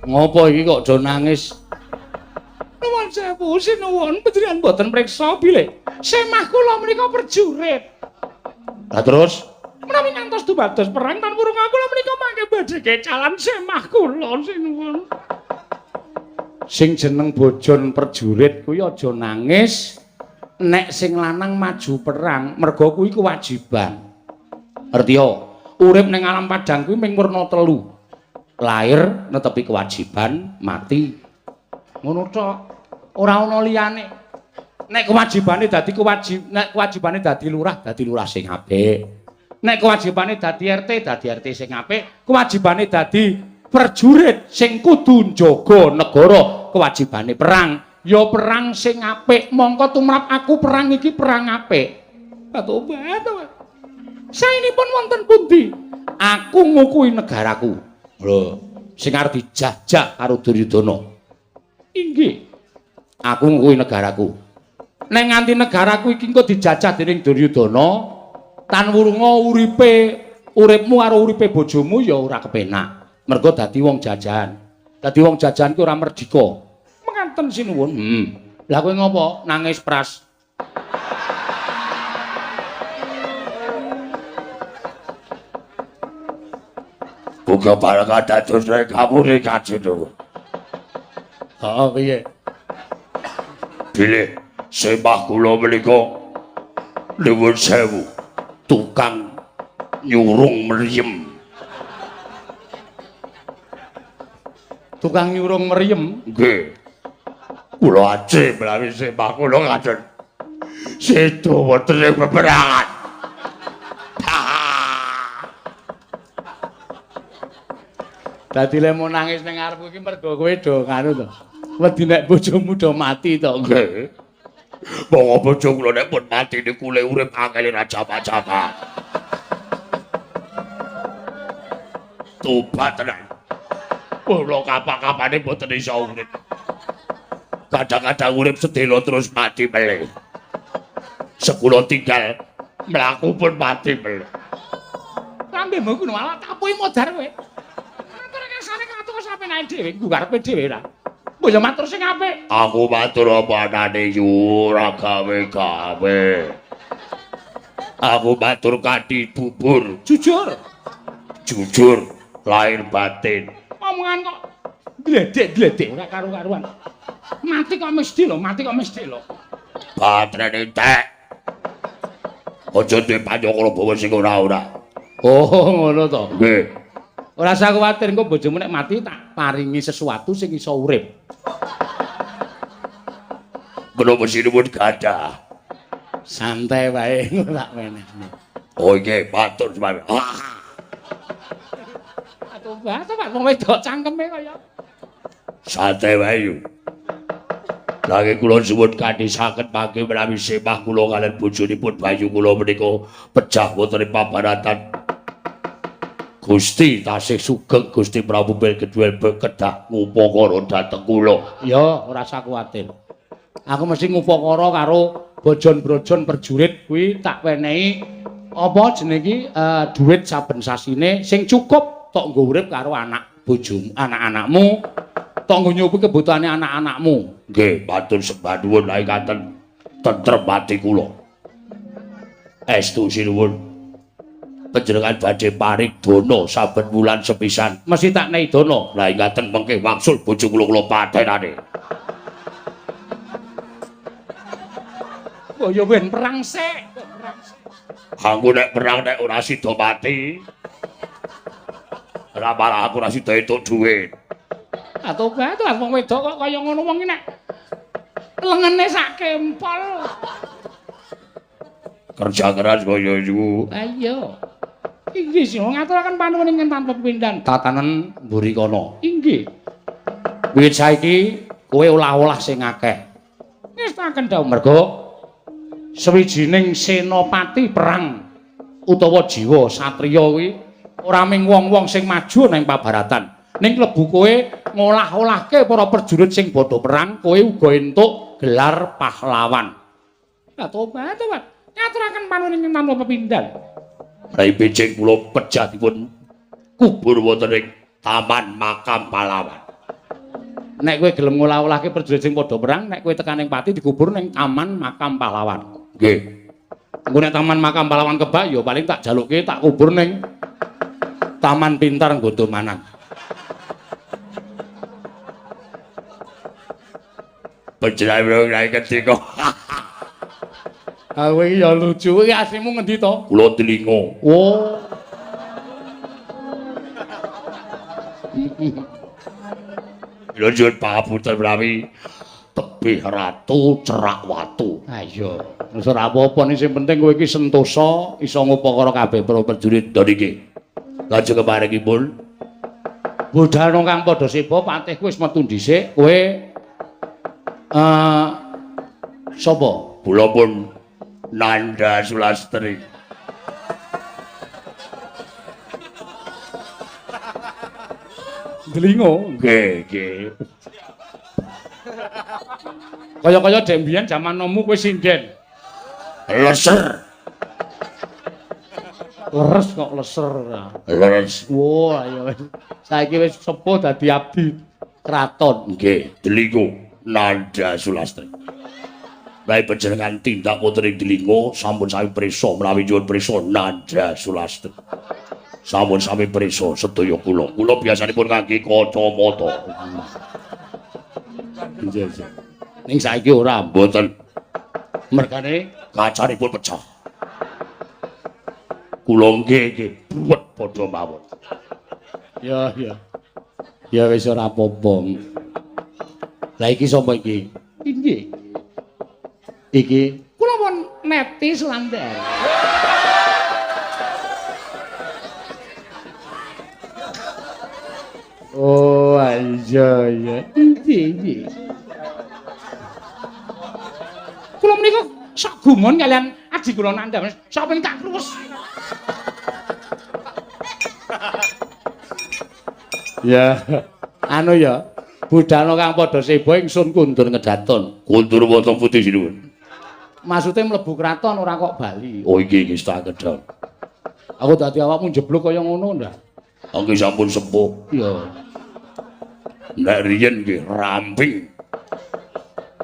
Ngopo iki kok do nangis? Nuwun sewu, sinuwun panjenengan mboten priksa bilih semah kula menika prajurit. Lah terus menawi ngantos dumados perang tan wurung kula menika mangke badhe kecalan semah kula sinuwun. Sing jeneng bojon prajurit kuwi aja nangis nek sing lanang maju perang, merga kuwi kewajiban. Ngerti yo? Urip ning alam padang kuwi mung werna telu. Lahir netepi kewajiban, mati. Ngono tok. Ora ana liyane. Nek kewajibane dadi nek kewajibane dadi lurah sing apik. Nek kewajibane dadi RT, dadi RT sing apik. Kewajibane dadi prajurit sing kudu njaga negara, kewajibane perang, ya perang sing apik. Mongko tumrap aku perang iki perang apik. Batu-batu. Saenipun wonten pundi? Aku ngukuhi negaraku. Lho, sing arep dijajah karo Duryudana. Inggih. Aku ngukuhi negaraku. Nek nganti negaraku iki engko dijajah dening Duryudana, tan wurunga uripe uripmu karo uripe bojomu ya ora kepenak. Mergo dadi wong jajahan. Dadi wong jajahan ki ora merdika. Menganten sinuwun. Lah kowe ngopo nangis pras? Buka barang dados nek kapure kajeneng. Heeh, piye? Bilih semah kula menika nuwun sewu tukang nyurung mriyem. Tukang nyurung mriyem? Nggih. Kula ajeng menawi semah kula ngaten. Sedo wonten ing peperangan. Dadi lek mau nangis ning ngarepku iki mergo kowe do nganu to. Wedi nek bojomu do mati to. Nggih. Monggo bojo kula nek pun mati niku le urip angel ra japa-japa. Tobat tenan. Kula kapak-kapane mboten iso urip. Kadang-kadang urip sedelo terus mati melih. Sekula tinggal mlaku pun mati melih. Lambemu kuwi malah tapuhi modar kowe. Sapenake dhewe, nggo karepe dhewe ra. Mbok ya matur sing apik. Aku matur apa anane yu ora gawe-gawe. Aku matur kanthi bubur. Jujur. Jujur lahir batin. Omongan kok gledek-gledek ora karu-karuan. Mati kok mesti lho, mati kok mesti lho. Batrene entek. Aja duwe panjangkala bawa sing ora-ora. Oh, ngono to. Nggih. Ora usah kuwatir engko bojomu nek mati tak paringi sesuatu sing iso urip. Menapa sinuwun gadah? Santai wae tak wenehne. Oh nggih, matur suwun. Atuh bah, Pak wong wedok cangkeme kaya santai wae yo. Lagi kula suwun kanthi saged mangke menawi semah kula kaliyan bojonipun Bayu kula menika pejah wonten ing pabaratan. Gusti tasih sugeng Gusti Prabu Belgeduel kedah ngupakara dhateng kula. Ya, ora usah kuwatir. Aku mesti ngupakara karo bojon-brojon perjurit kuwi tak wenehi apa jenenge iki dhuwit saben sasine sing cukup tok nggo urip karo anak bojomu, anak-anakmu, tok nggo nyukupi kebutuhane anak-anakmu. Nggih, matur sembah nuwun lae ngaten tentrem ati kula. Estu sinuwun. Panjenengan badhe paring dana saben wulan sepisan. Mesti tak nehi dana. Lah ngaten mengke wangsul bojo kula kula patenane. Oh ya ben perang sik. Aku nek perang nek ora sida mati. Ora malah aku ora sida entuk dhuwit. Atuh bae to wong wedok kok kaya ngono wong iki nek lengene sak kempol. Kerja keras kaya iku. Ha iya. Inggih sing ngaturaken panuwun ingkang tanpa pepindhan tatanen mburi kono. Inggih. Wiwit saiki kowe olah-olah sing akeh. Ngestaken dawuh mergo sawijining senopati perang utawa jiwa satriya kuwi ora mung wong-wong sing maju nang pabaratan. Ning klebu kowe ngolah-olahke para prajurit sing padha perang, kowe uga entuk gelar pahlawan. Lah tobat, tobat. Ngaturaken panuwun ingkang tanpa pepindhan. Rai becik kula pejah dipun kubur wonten ing taman makam pahlawan. Nek kowe gelem ngolah-olahke prajurit sing padha perang, nek kowe tekan ning pati dikubur ning taman makam pahlawan. Nggih. Engko nek taman makam pahlawan kebak ya paling tak jaluke tak kubur ning taman pintar Nggodomanan. Panjenengan rai ketika. Ah kowe iki ya lucu. Iki aslimu ngendi to? Kula Delingo. Oh. Kula nyuwun pangapunten menawi tebih ratu cerak watu. Ha iya. Wis ora apa-apa ning sing penting kowe iki sentosa iso ngupakara kabeh para prajurit to niki. Lajeng keparingipun budal kang padha seba patihku wis metu dhisik kowe sapa? Kula pun Nanda Sulastri. Delingo. Nggih, nggih. Kaya-kaya dek mbiyen jaman nomu kowe sinden. Leser. Leres kok leser. Leres. Wah, ayo wis. Saiki wis sepuh dadi abdi kraton. Nggih, Delingo Nanda Sulastri. Bae panjenengan tindak wonten ing Delingo sampun sami prisa menawi nyuwun prisa Nanda Sulastri. Sampun sami prisa sedaya kula. Kula biasanipun ngangge kacamata. Iya, iya. Ning saiki ora mboten. Mergane kacanipun pecah. Kula nggih nggih buwet padha mawon. Ya, ya. Ya wis ora apa-apa. Lah iki sapa iki? Inggih. Iki kula pun Neti Sulandar. Oh, iya iya. Inggih, inggih. Kula menika sak gumun kalian aji kula Nanda, sak ping tak kruwes. Ya, anu ya. Budhana kang padha seba ingsun kundur ngedaton. Kundur wonten putih sinuwun. Maksude mlebu kraton ora kok bali. Oh iki iki tak kedhok. Aku dadi awakmu njeblug kaya ngono ndak? Nggih sampun sepuh. Iya. Nek riyen nggih ramping.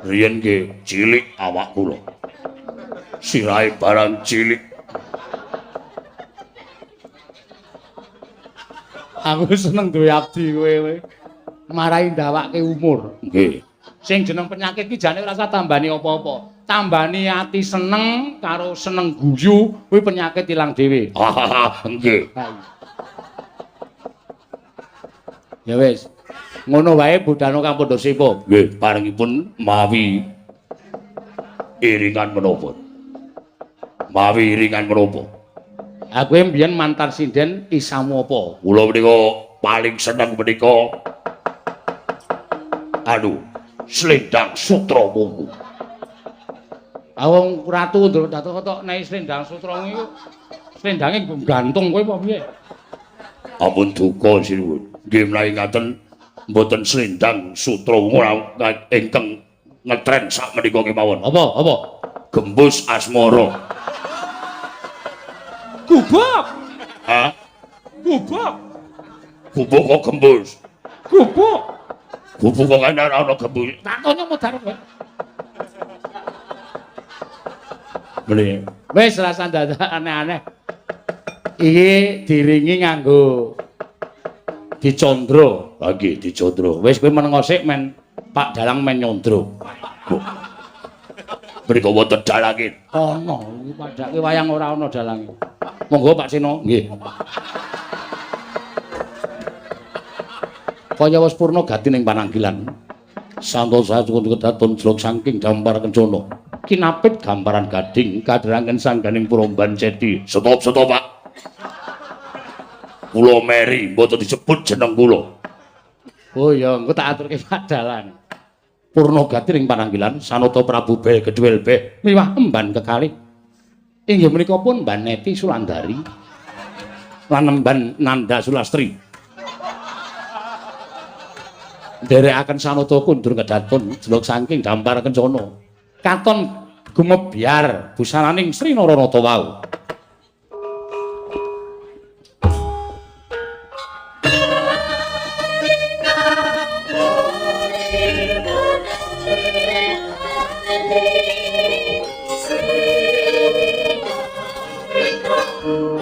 Riyen nggih cilik awak kula. Sirahe barang cilik. Aku seneng duwe abdi kowe kowe. Marai ndawake umur. Nggih. Sing jeneng penyakit ki jane ora usah tambani apa-apa. Tambani ati seneng karo seneng guyu kuwi penyakit ilang dhewe. Nggih. Ya wis. Ngono wae budhana kang padha sepo. Nggih, parengipun mawi Iringan menapa? Mawi iringan menapa? Aku mbiyen mantan sinden isamu apa? Kula menika paling seneng menika anu slendang sutra wungu. Wong ratu Ndrodata tok nek slendang sutra iku slendange gantung kowe apa piye? Ampun duka sinuwun. Nggih menawi ngaten mboten slendang sutra wungu ingkang ngetren sak menika kemawon. Apa? Apa? Gembus asmara. Gubuk. Hah? Gubuk. Gubuk kok gembus? Gubuk. Gubuk kok ana ana gembus. Takono modar kowe. Mene. Wis rasa dadak aneh-aneh. Iki diringi nganggo dicandra. Ha nggih dicandra. Wis kowe meneng sik men Pak Dalang men nyandra. Mriko wonten dalange. Ana, iki padake wayang ora ana dalange. Monggo Pak Seno. Nggih. Kaya wis purna gati ning pananggilan. Santosa cukup kedaton jlok saking dampar kencana. Kinapit gambaran gading kadherangen sangganing puromban ceti. Stop, stop, Pak. Kula meri mboten disebut jeneng kula. Oh iya, engko tak aturke Pak Dalang. Purna gati ing pananggilan sanata Prabu Bel Gedhwel Beh miwah emban kekalih. Inggih menika pun Mban Neti Sulandari lan emban Nanda Sulastri. Nderekaken sanata kundur kedaton jlok saking dampar kencana. Katon gumebyar busananing Sri Naranata wau. Thank you.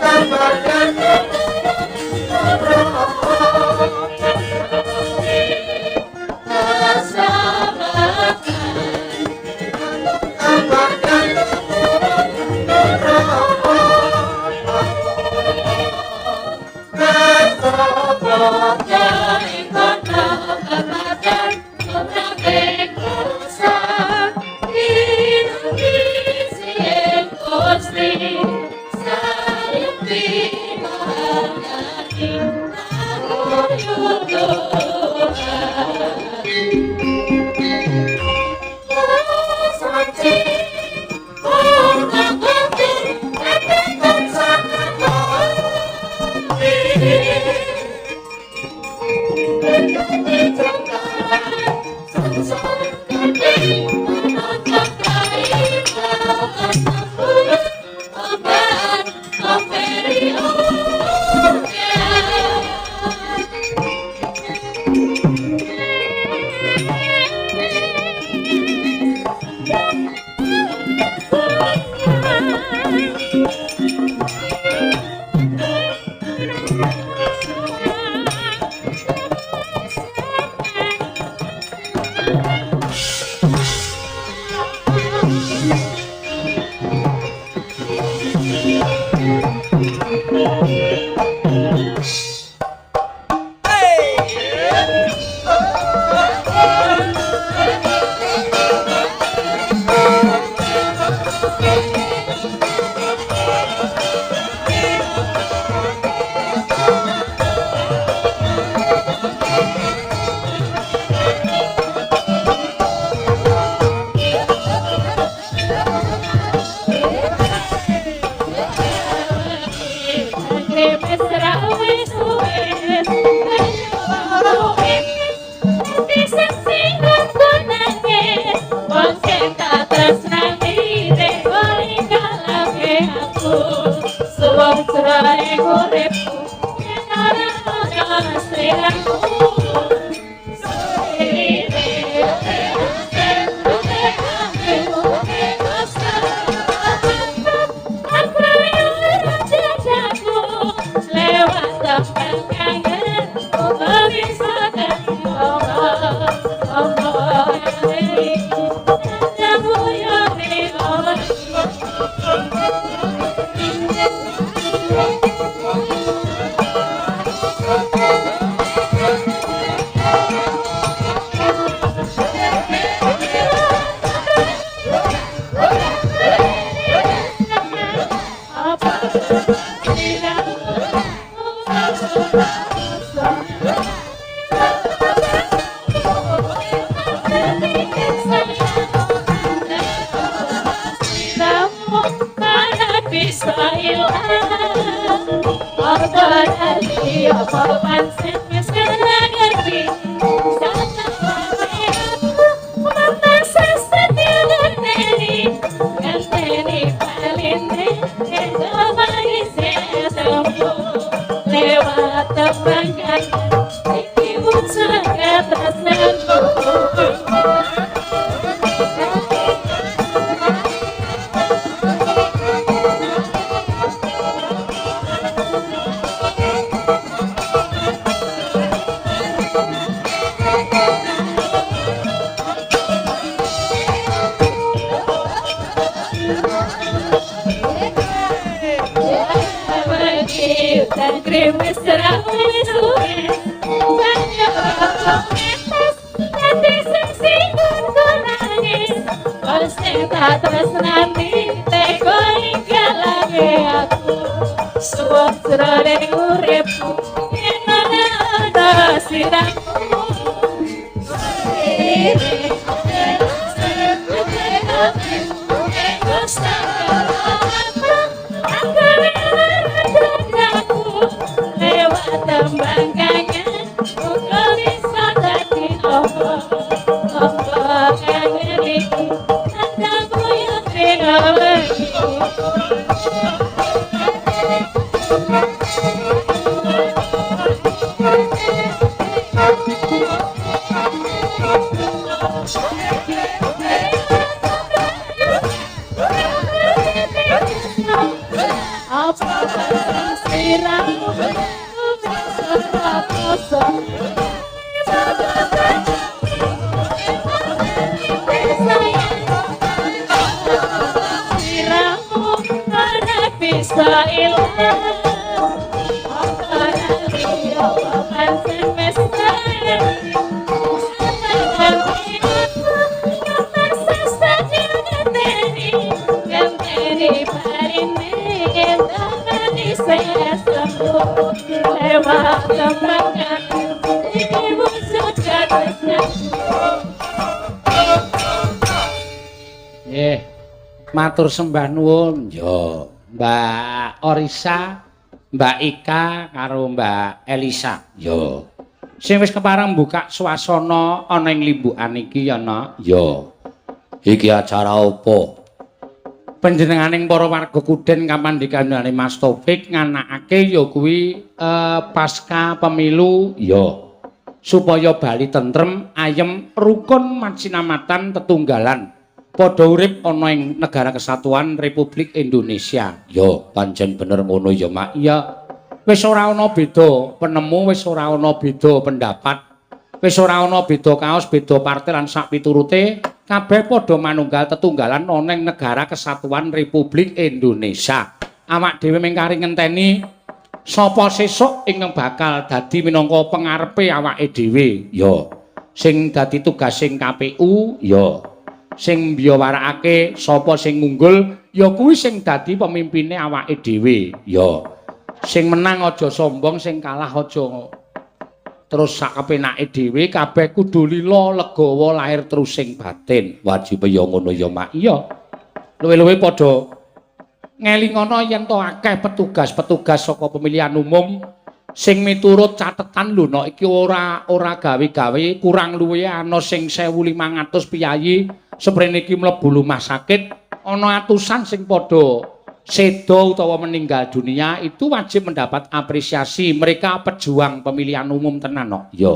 Thank you. Apa siramu ora bisa? Siramu ora bisa ilang. Ora liya pancen wis Nggih. Matur sembah nuwun. Ya, Mbak Orisa, Mbak Ika karo Mbak Elisa. Ya. Sing wis kepareng buka swasana ana ing limbukan iki ya, Nak. Ya. Iki acara apa? Panjenenganing para warga Kuden kamandikane Mas Taufik nganakake ya kuwi pasca pemilu Ya. Supaya bali tentrem, ayem, rukun, macinamatan, tetunggalan. Padha urip ana ing Negara Kesatuan Republik Indonesia. Ya, pancen bener ngono ya, Mak. Ya, wis ora ana beda penemu, wis ora ana beda pendapat, wis ora ana beda kaos, beda partai lan sak piturute, kabeh padha manunggal tetunggalan ana ing Negara Kesatuan Republik Indonesia. Awak dhewe mung kari ngenteni sapa sesuk ingkang bakal dadi minangka pengarepe awake dhewe. Ya. Sing dadi tugasing KPU, Ya. Sing mbiyawarakake sapa sing ngunggul, ya kuwi sing dadi pemimpine awake dhewe. Ya. Sing menang aja sombong, sing kalah aja terus sak kepenake dhewe, kabeh kudu lila legawa lahir trusing batin. Wajib ya ngono ya, Mak. Iya. Luwe-luwe padha ngelingono yen to akeh petugas-petugas saka pemilihan umum sing miturut catetan lho nok iki ora gawe-gawe, kurang luwe ana sing 1500 piyayi seprene iki mlebu rumah sakit, ana atusan sing padha seda utawa meninggal dunia, itu wajib mendapat apresiasi. Mereka pejuang pemilihan umum tenan nok. Ya.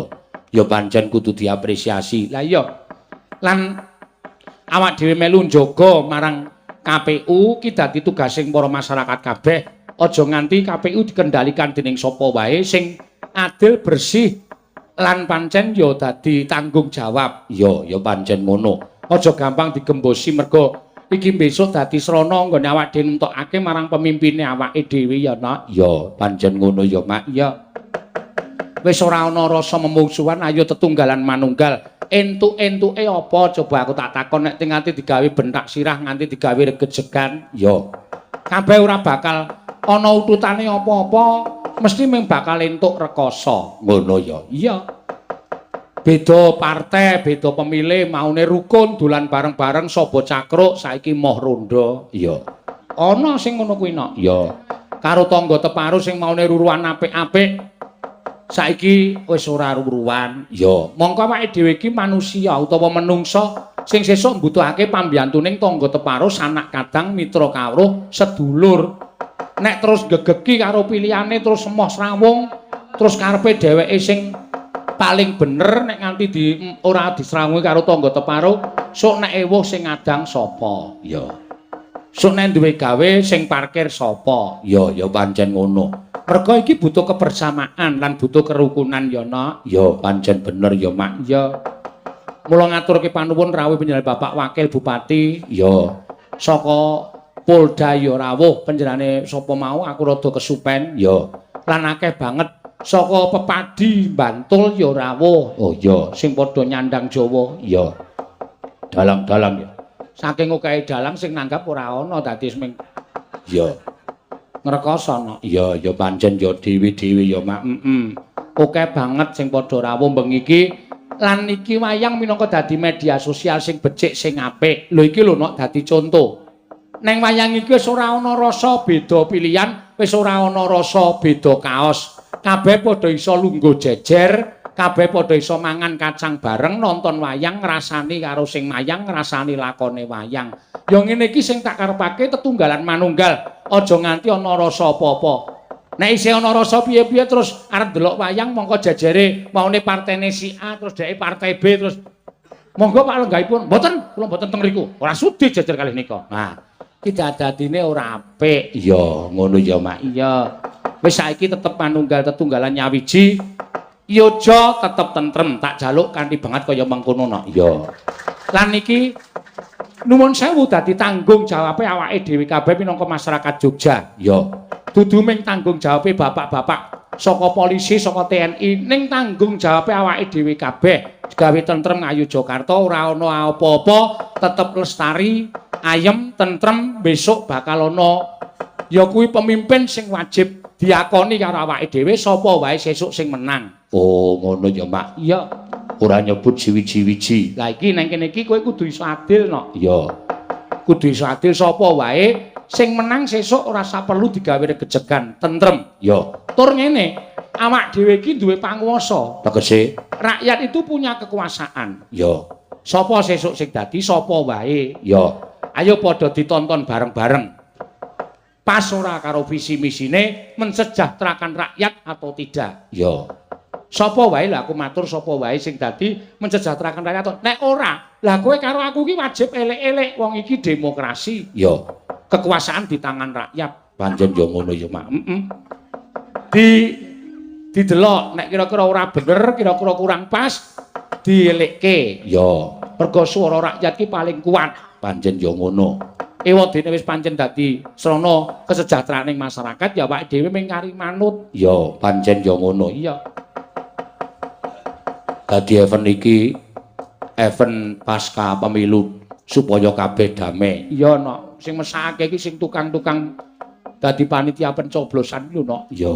Ya pancen kudu diapresiasi. Lah iya. Lan awak dhewe melu njaga marang KPU ki dadi tugasing para masyarakat kabeh. Aja nganti KPU dikendalikan dening sapa wae, sing adil, bersih lan pancen ya dadi tanggung jawab. Ya, ya pancen ngono. Aja gampang digembosi mergo iki besok dadi srana nggone awak dhewe nentokake marang pemimpine awake dhewe ya, Nak. Ya, pancen ngono ya, Mak. Ya. Wis ora ana rasa memungsuhan, ayo tetunggalan manunggal. Entuk-entuke apa coba aku tak takon nek nganti digawe bentak sirah, nganti digawe regejegan. Ya. Kabeh ora bakal ana ututane apa-apa, mesti mung bakal entuk rekoso. Ngono ya. Iya. Beda partai, beda pemilih, maune rukun dolan bareng-bareng saba cakruk, saiki moh rondo. Iya. Ana sing ngono kuwi, Nok. Iya. Karo tangga teparu sing maune ruruan apik-apik, saiki wis ora ruruan. Iya. Mongko awake dhewe iki manusia utawa menungsa sing sesuk mbutuhake pambiyantuning tangga teparo, sanak kadang, mitra kawruh, sedulur. Nek terus gegeki karo pilihane terus emoh srawung, terus karepe dheweke sing paling bener nek nganti di ora disrawungi karo tangga teparo, sok nek ewuh sing ngadang sapa? Ya. Sok nek duwe gawe sing parkir sapa? Ya, ya pancen ngono. Mergo iki butuh kebersamaan lan butuh kerukunan ya, Nak. Ya, pancen bener ya, Mak. Ya. Mula ngaturke panuwun rawuh panjenengan Bapak Wakil Bupati. Ya. Saka Polda ya rawuh panjenengane sapa mau aku rada kesupen. Ya. Lan akeh banget saka Pepadi Bantul ya rawuh. Oh ya, sing padha nyandang Jawa. Ya. Dalang-dalang ya. Saking okehe dalang sing nanggap ora ana dadi ming ya ngrekoso no. Ya, ya pancen ya dhewe-dhewe ya, Mak. Heeh. Oke banget sing padha rawuh bengi iki. Lan iki wayang minangka dadi media sosial sing becik sing apik. Lho iki lho nok dadi conto. Neng wayang iki wis ora ana rasa beda pilihan, wis ora ana rasa beda kaos. Kabeh padha iso lungguh jejer, kabeh padha iso mangan kacang bareng, nonton wayang, ngrasani karo sing mayang, ngrasani lakone wayang. Ya ngene iki sing tak karepake tetunggalan manunggal. Aja nganti ana rasa apa-apa. Nek isih ana rasa piye-piye terus arep ndelok wayang mongko jejere maune partene si A terus dheke partai B terus monggo Pak lenggahipun. Mboten, kula mboten teng mriku. Ora sudi jejer kalih nika. Nah, Ki dadine ora apik. Iya, ngono ya, Mak. Iya. Wis saiki tetep manunggal tetunggalan nyawiji. Yojo tetep tentrem, tak jaluk kanthi banget kaya mengkono no. Iya. Lan iki nuwun sewu dadi tanggung jawabe awake dhewe kabeh minangka masyarakat Jogja. Iya. Dudu ming tanggung jawabe bapak-bapak saka polisi, saka TNI, ning tanggung jawabe awake dhewe kabeh gawe tentrem Ngayogyakarta ora ana apa-apa, tetep lestari, ayem, tentrem, besok bakal ana ya kuwi pemimpin sing wajib diakoni karo awake dhewe sapa wae sesuk sing menang. Oh, ngono ya, Mak. Iya. Ora nyebut siwiji-wiji. Lah iki nang kene iki kowe kudu iso adil no. Iya. Kudu iso adil sapa wae sing menang sesuk ora usah perlu digawe regejegan, tentrem. Iya. Tur ngene, awak dhewe iki duwe panguwasa. Tegese rakyat itu punya kekuasaan. Iya. Sapa sesuk sing dadi sapa wae. Iya. Ayo padha ditonton bareng-bareng. Pas ora karo visi misine mensejahterakan rakyat atau tidak. Iya. Sapa wae lah aku matur sapa wae sing dadi mensejahterakan rakyat. Nek ora, lah kowe karo aku iki wajib elek-elek wong iki demokrasi. Iya. Kekuasaan di tangan rakyat. Pancen ya ngono ya, Mak. Heeh. Didelok nek kira-kira ora bener, kira-kira kurang pas, dielekke. Iya. Mergo swara rakyat ki paling kuat. Pancen ya ngono. Ewadene wis pancen dadi srana kesejahteraning masyarakat ya awake dhewe mung kari manut. Iya, pancen ya ngono. Iya. Dadi event iki event pasca pemilu supaya kabeh damai. Iya, nok. Sing mesake iki sing tukang-tukang dadi panitia pencoblosan lho, nok. Iya.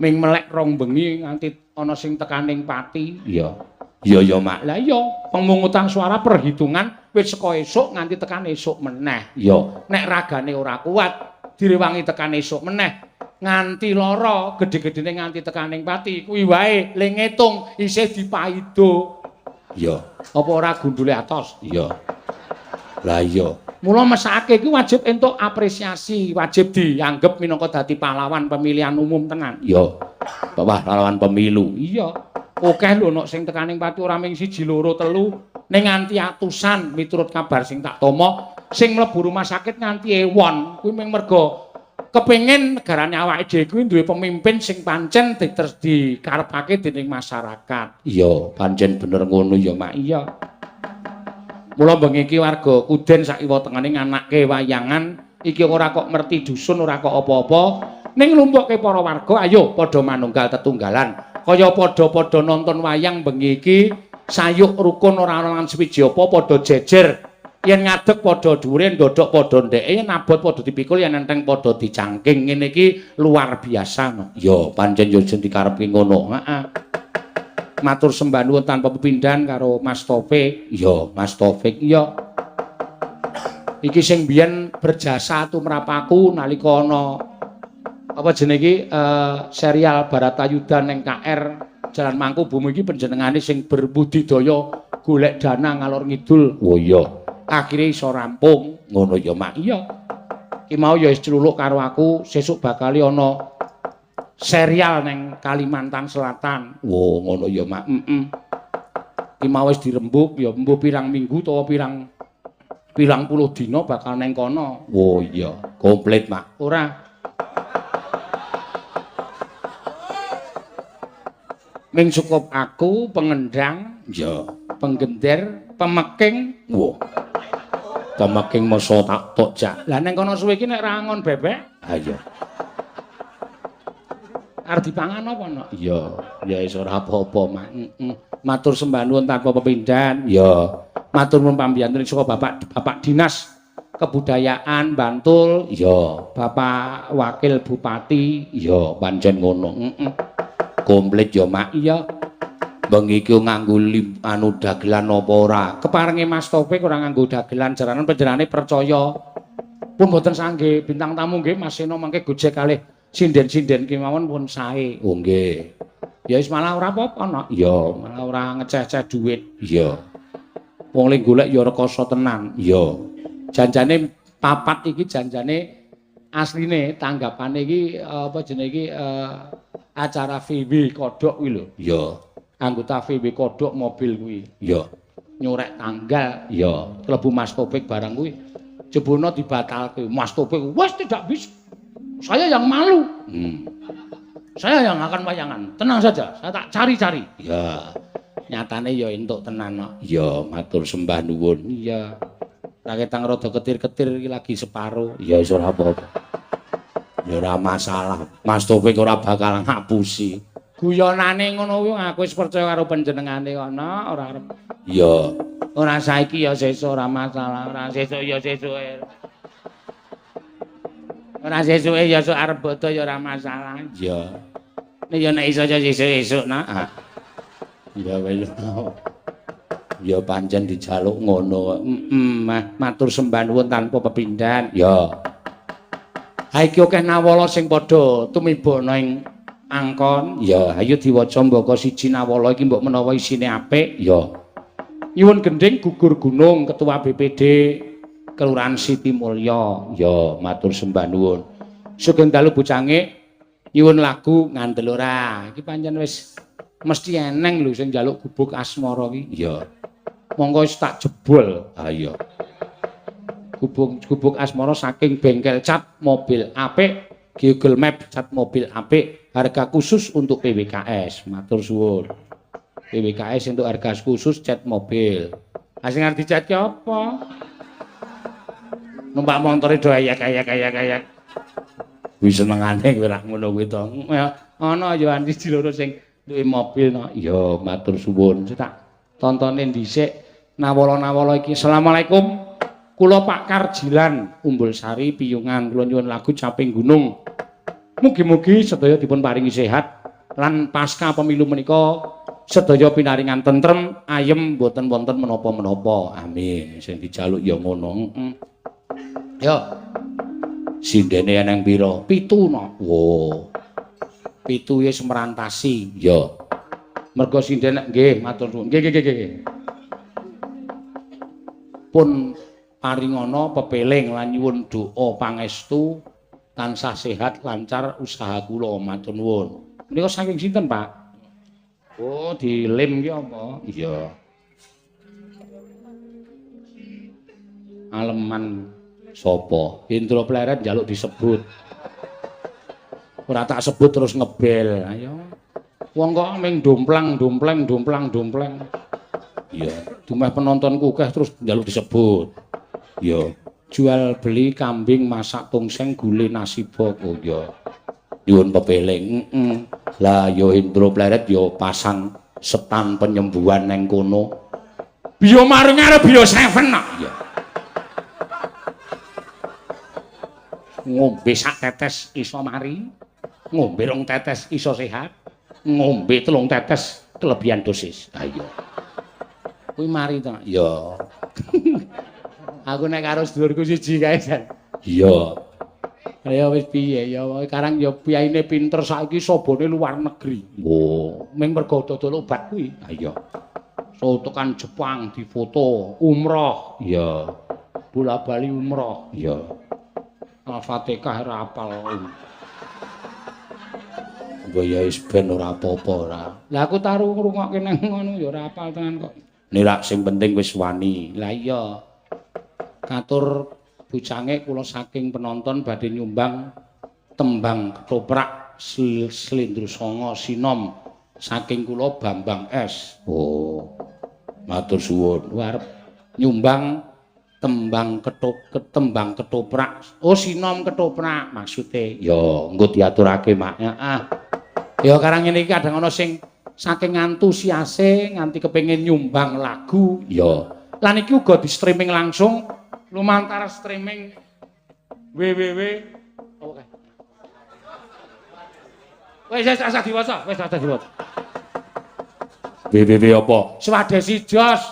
Ming melek rong bengi nganti ana sing tekaning pati. Iya. Iya ya, Mak. Lah iya, pemungutan suara perhitungan wis saka esuk nganti tekan esuk meneh. Iya. Nek ragane ora kuat, direwangi tekan esuk meneh. Nganti lara, gedhe-gedhene nganti tekaning pati, kuwi wae le ngitung isih dipaido. Iya. Apa ora gundule atos? Iya. Lah iya. Mula mesake iki wajib entuk apresiasi, wajib dianggep minangka dadi pahlawan pemilihan umum tenan. Iya. Pahlawan pemilu. Iya. Akeh lho nek sing tekaning pati ora ming 1, 2, 3, ning nganti atusan miturut kabar sing tak tama, sing mlebu rumah sakit nganti ewon. Kuwi ming mergo kepengin negarane awake dhewe kuwi duwe pemimpin sing pancen dikarepake dening masyarakat. Iya, pancen bener ngono ya, Mak. Iya. Mula bengi iki warga Kuden sak kiwa tengene nganake wayangan iki ora kok merti dusun, ora kok apa-apa, ning nglumpukke para warga ayo padha manunggal tetunggalan. Kaya padha-padha nonton wayang bengi iki sayuk rukun ora ana lan suwiji apa padha jejer. Yen ngadeg padha dhuwure, ndodhok padha ndeke, yen abot padha dipikul, yen enteng padha dicangking. Ngene iki luar biasa no. Ya, pancen yo sing dikarepke ngono. Heeh. Matur sembah nuwun tanpa pepindhan karo Mas Taufik. Iya, Mas Taufik. Iya. Iki sing biyen berjasa tumrap aku nalika ana apa jenenge iki serial Baratayuda ning KR Jalan Mangkubumi iki panjenengane sing berbudidaya golek dana ngalor ngidul. Oh iya. Akhire iso rampung. Ngono ya, Mak. Iya. Ki mau ya wis celuluk karo aku, sesuk bakal ana serial ning Kalimantan Selatan. Oh, ngono ya, Mak. Heeh. Ki mau wis dirembuk ya mbuh pirang minggu utawa pirang puluh dina bakal neng kono. Oh iya, komplit, Mak. Ora. Ming cukup aku pengendang, iya, penggender, pemeking. Wah. Pemeking masa tak tok jak. Lah neng kono suwe iki nek ra angon bebek, ha iya. Arep dipangan apa, Nok? Iya, ya wis ora apa-apa, Mak. Heeh. Matur sembah nuwun tanpa pepindhan. Iya. Matur nuwun pambiyantu saka Bapak Dinas Kebudayaan Bantul. Iya. Bapak Wakil Bupati. Iya, pancen ngono. Heeh. Komplit ya, Mak. Iya. Bengi iki nganggo anu dagelan apa ora? Keparenge Mas Taufik ora nganggo dagelan, jaranan panjenengane percaya. Pun mboten sangge bintang tamu nggih Mas Seno mangke gojek kalih sinden-sinden kemawon pun sae. Oh nggih. Ya wis malah ora apa-apa, Nok. Iya, malah ora ngeceh-ceh dhuwit. Iya. Wong le golek ya rekoso tenan. Iya. Janjane papat iki janjane asline tanggapane iki apa jenenge iki acara VW Kodok kuwi lho. Iya. Anggota VW Kodok mobil kuwi. Iya. Nyorek tanggal. Iya. Klebu Mas Taufik barang kuwi. Jebono dibatalke. Mas Topik wis tidak bisa. Saya yang malu. Saya yang akan wayangan. Tenang saja, saya tak cari-cari. Ya. Nyatane ya entuk tenan kok. Ya, matur sembah nuwun. Iya. Raketang rada ketir-ketir iki lagi separo. Ya wis ora apa-apa. Ya ora masalah. Mas Topik ora bakal ngapusi. Guyonane ngono kuwi aku wis percaya karo panjenengane kok, no, ora arep. Ya. Ora saiki ya sesuk ora masalah, ora sesuk ya sesuke. Ora sesuke ya sok arep bodo ya ora masalah. Ya. Nek ya nek iso ya sesuk-esuk, nak. Ya wis. Ya pancen dijaluk ngono. Matur sembah nuwun tanpa pepindhan. Ya. Ha iki akeh nawala sing padha tumiba ana ing angkon. Ya, ayo diwaca mbaka siji nawala iki mbok menawa isine apik. Ya. Nyuwun gendhing gugur gunung Ketua BPD Kelurahan Siti Mulya. Ya, matur sembah nuwun. Sugeng dalu bocange nyuwun lagu ngandel ora. Iki pancen wis mesti eneng lho sing njaluk gubuk asmara iki. Ya. Monggo wis tak jebol. Ha iya. Gubuk asmara saking bengkel cat mobil apik, Google Map cat mobil apik, harga khusus untuk PWKS. Matur suwun. PWKS untuk harga khusus cat mobil. Ha sing arep dicat ki apa? Numpak montore do ayak-ayak-ayak-ayak. Kuwi senengane kowe rak ngono kuwi to. Ana ya anti loro sing duwe mobil no. Ya matur suwun. Tak tontone dhisik nawala-nawala iki. Assalamualaikum. Kula Pak Karjilan Umbulsari Piyungan, kula nyuwun lagu Caping Gunung. Mugi-mugi sedaya dipun paringi sehat lan pasca pemilu menika sedaya pinaringan tentrem, ayem, mboten wonten menapa-menapa. Amin. Sing dijaluk ya ngono. Yo. Sindene eneng pira? 7 no. Wo. 7 wis merantasi. Ya. Mergo sinden nggih matur nuwun. Nggih nggih nggih. Pun paringana pepeling lan nyuwun doa pangestu tansah sehat lancar usaha kula matur nuwun. Menika saking sinten, Pak? Oh, dilem ki apa? Iya. Aleman sapa? Indra Pleret njaluk disebut. Ora tak sebut terus ngebel. Ayo. Wong kok ming domplang dompleng domplang dompleng. Iya, dumeh penontonku akeh terus njaluk disebut. Iya. Jual beli kambing masak tongseng gule nasi bok. Oh iya. Nyuwun pepeling. Heeh. Lah ya Indra Pleret ya pasang setan penyembuhan neng kono. Bio maring arep bio 7 kok. Iya. Ngombe sak tetes iso mari, ngombe rong tetes iso sehat, ngombe 3 tetes kelebihan dosis. Ha iya. Kuwi mari to. Iya. Aku nek karo sedulurku siji kae jan. Iya. Ya wis piye ya karang ya piyaine pinter saiki sobone luar negeri. Oh, ming mergo dodol obat kuwi. Ha iya. So tekan Jepang difoto, umroh. Iya. Bola-bali umroh. Iya. Al-Fatihah ora apal. Mbok ya wis ben ora apa-apa ora. Lah aku taru ngrungokke nang ngono ya ora apal tenan kok. Nek sing penting wis wani. Lah iya. Katur bucange kula saking penonton badhe nyumbang tembang ketoprak Slendro Sanga Sinom saking kula Bambang S. Oh. Matur suwun. Arep nyumbang tembang tembang ketoprak. Oh, sinom ketoprak maksude. Ya, engko diaturake, Mak. Heeh. Ya karang ngene iki kadang ana sing saking antusiase nganti kepengin nyumbang lagu. Ya. Lan iki uga di streaming langsung lumantar streaming www. Oke. Wis wis asah diwaca, wis asah diwaca. Www apa? Swadesi Jos.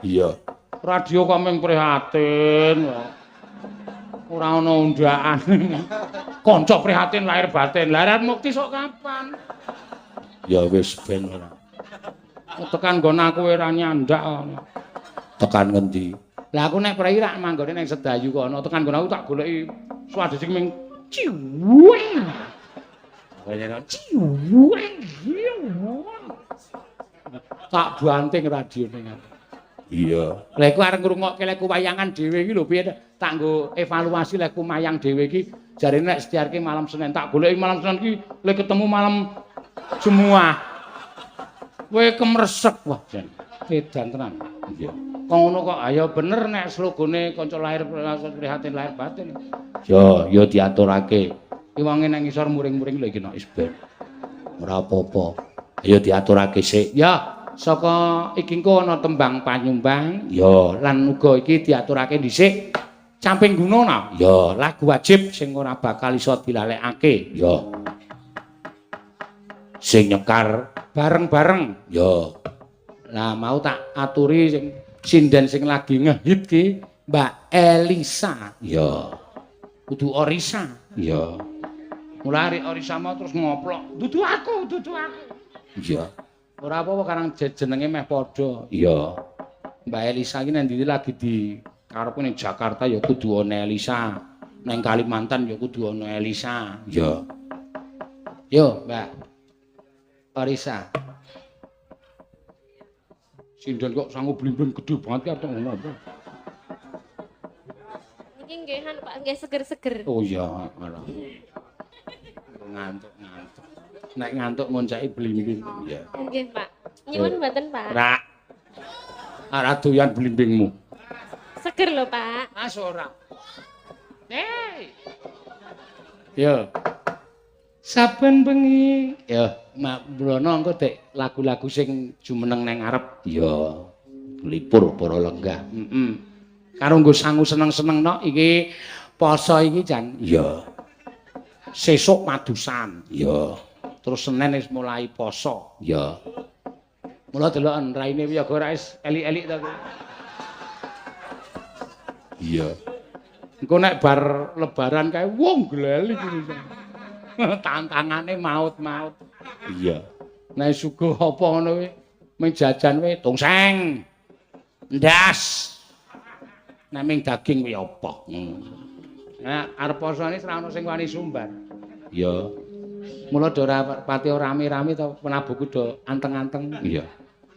Iya. Radio kok mung prihatin. Ora ana undaan. Kanca prihatin lahir batin. Lah arep mukti sok kapan? Ya wis ben ora. Tekan nggon aku ora nyandak. Tekan ngendi? Lah aku nek prei rak manggone ning Sedayu kono, tekan nggon aku tak goleki swadesi ming ciweng. Ciweng. Tak banting radione. Iya. Lha iku arep ngrungokke lek wayangan dhewe iki lho piye tak nggo evaluasi lek mayang dhewe iki jarene nek setiarke malam Senin tak goleki malam Senin iki lek ketemu malam Jumat. Kowe kemresek wah jan. Edan tenan. Iya. Kok ngono kok ayo bener nek slogone kanca lahir prihatin lahir batin. Yo, yo diaturake. Ki wonge nang ngisor muring-muring lho iki nek wis ben. Ora apa-apa. Ayo diaturake sik. Ya, saka iki engko ana tembang panyumbang. Yo, lan uga iki diaturake dhisik. Camping guna na. Yo, lagu wajib sing ora bakal iso dilalekake. Yo. Sing nyekar bareng-bareng. Yo. Lah mau tak aturi sing sinden sing lagi ngehit ki Mbak Elisa. Yo. Kudu Orisa. Yo. Mulai Orisa mau terus ngoplok. Dudu aku, dudu aku. Iya. Ora apa-apa karang jenenge meh padha. Iya. Mbak Elisa iki nang ndi lagi di karepe ning Jakarta ya kudu ana Elisa. Nang Kalimantan ya kudu ana Elisa. Iya. Yo, Mbak Orisa. Sinden kok sangu blimbing gedhe banget ki arep ngono apa? Niki nggih anu Pak, nggih seger-seger. Oh iya, malah. Ngantuk-ngantuk. Nek ngantuk ngonceki blimbing. Iya. Nggih, Pak. Nyuwun mboten, Pak. Ora. Ora doyan blimbingmu. Seger lho, Pak. Mas ora. Hei. Yo. Saben bengi, yo Mak Brono engko dek lagu-lagu sing jumeneng nang ngarep. Iya. Lipur para lenggah. Heeh. Karo nggo sangu seneng-seneng nok iki poso iki jan. Iya. Sesuk padusan. Iya. Terus Senin wis mulai poso. Iya. Mula deloken raine wiyaga ora wis elik-elik ta kowe. Iya. Engko nek bar lebaran kae wong gleli kuwi. Tantangane maut-maut. Iya. Nek suguh apa ngono kuwi mung jajan kuwi tongseng. Ndas. Nek ming daging kuwi apa? Nah, arep posone ora ono sing wani sumbar. Iya. Mula do ora pati rame-rame to penabuhku do anteng-anteng. Iya.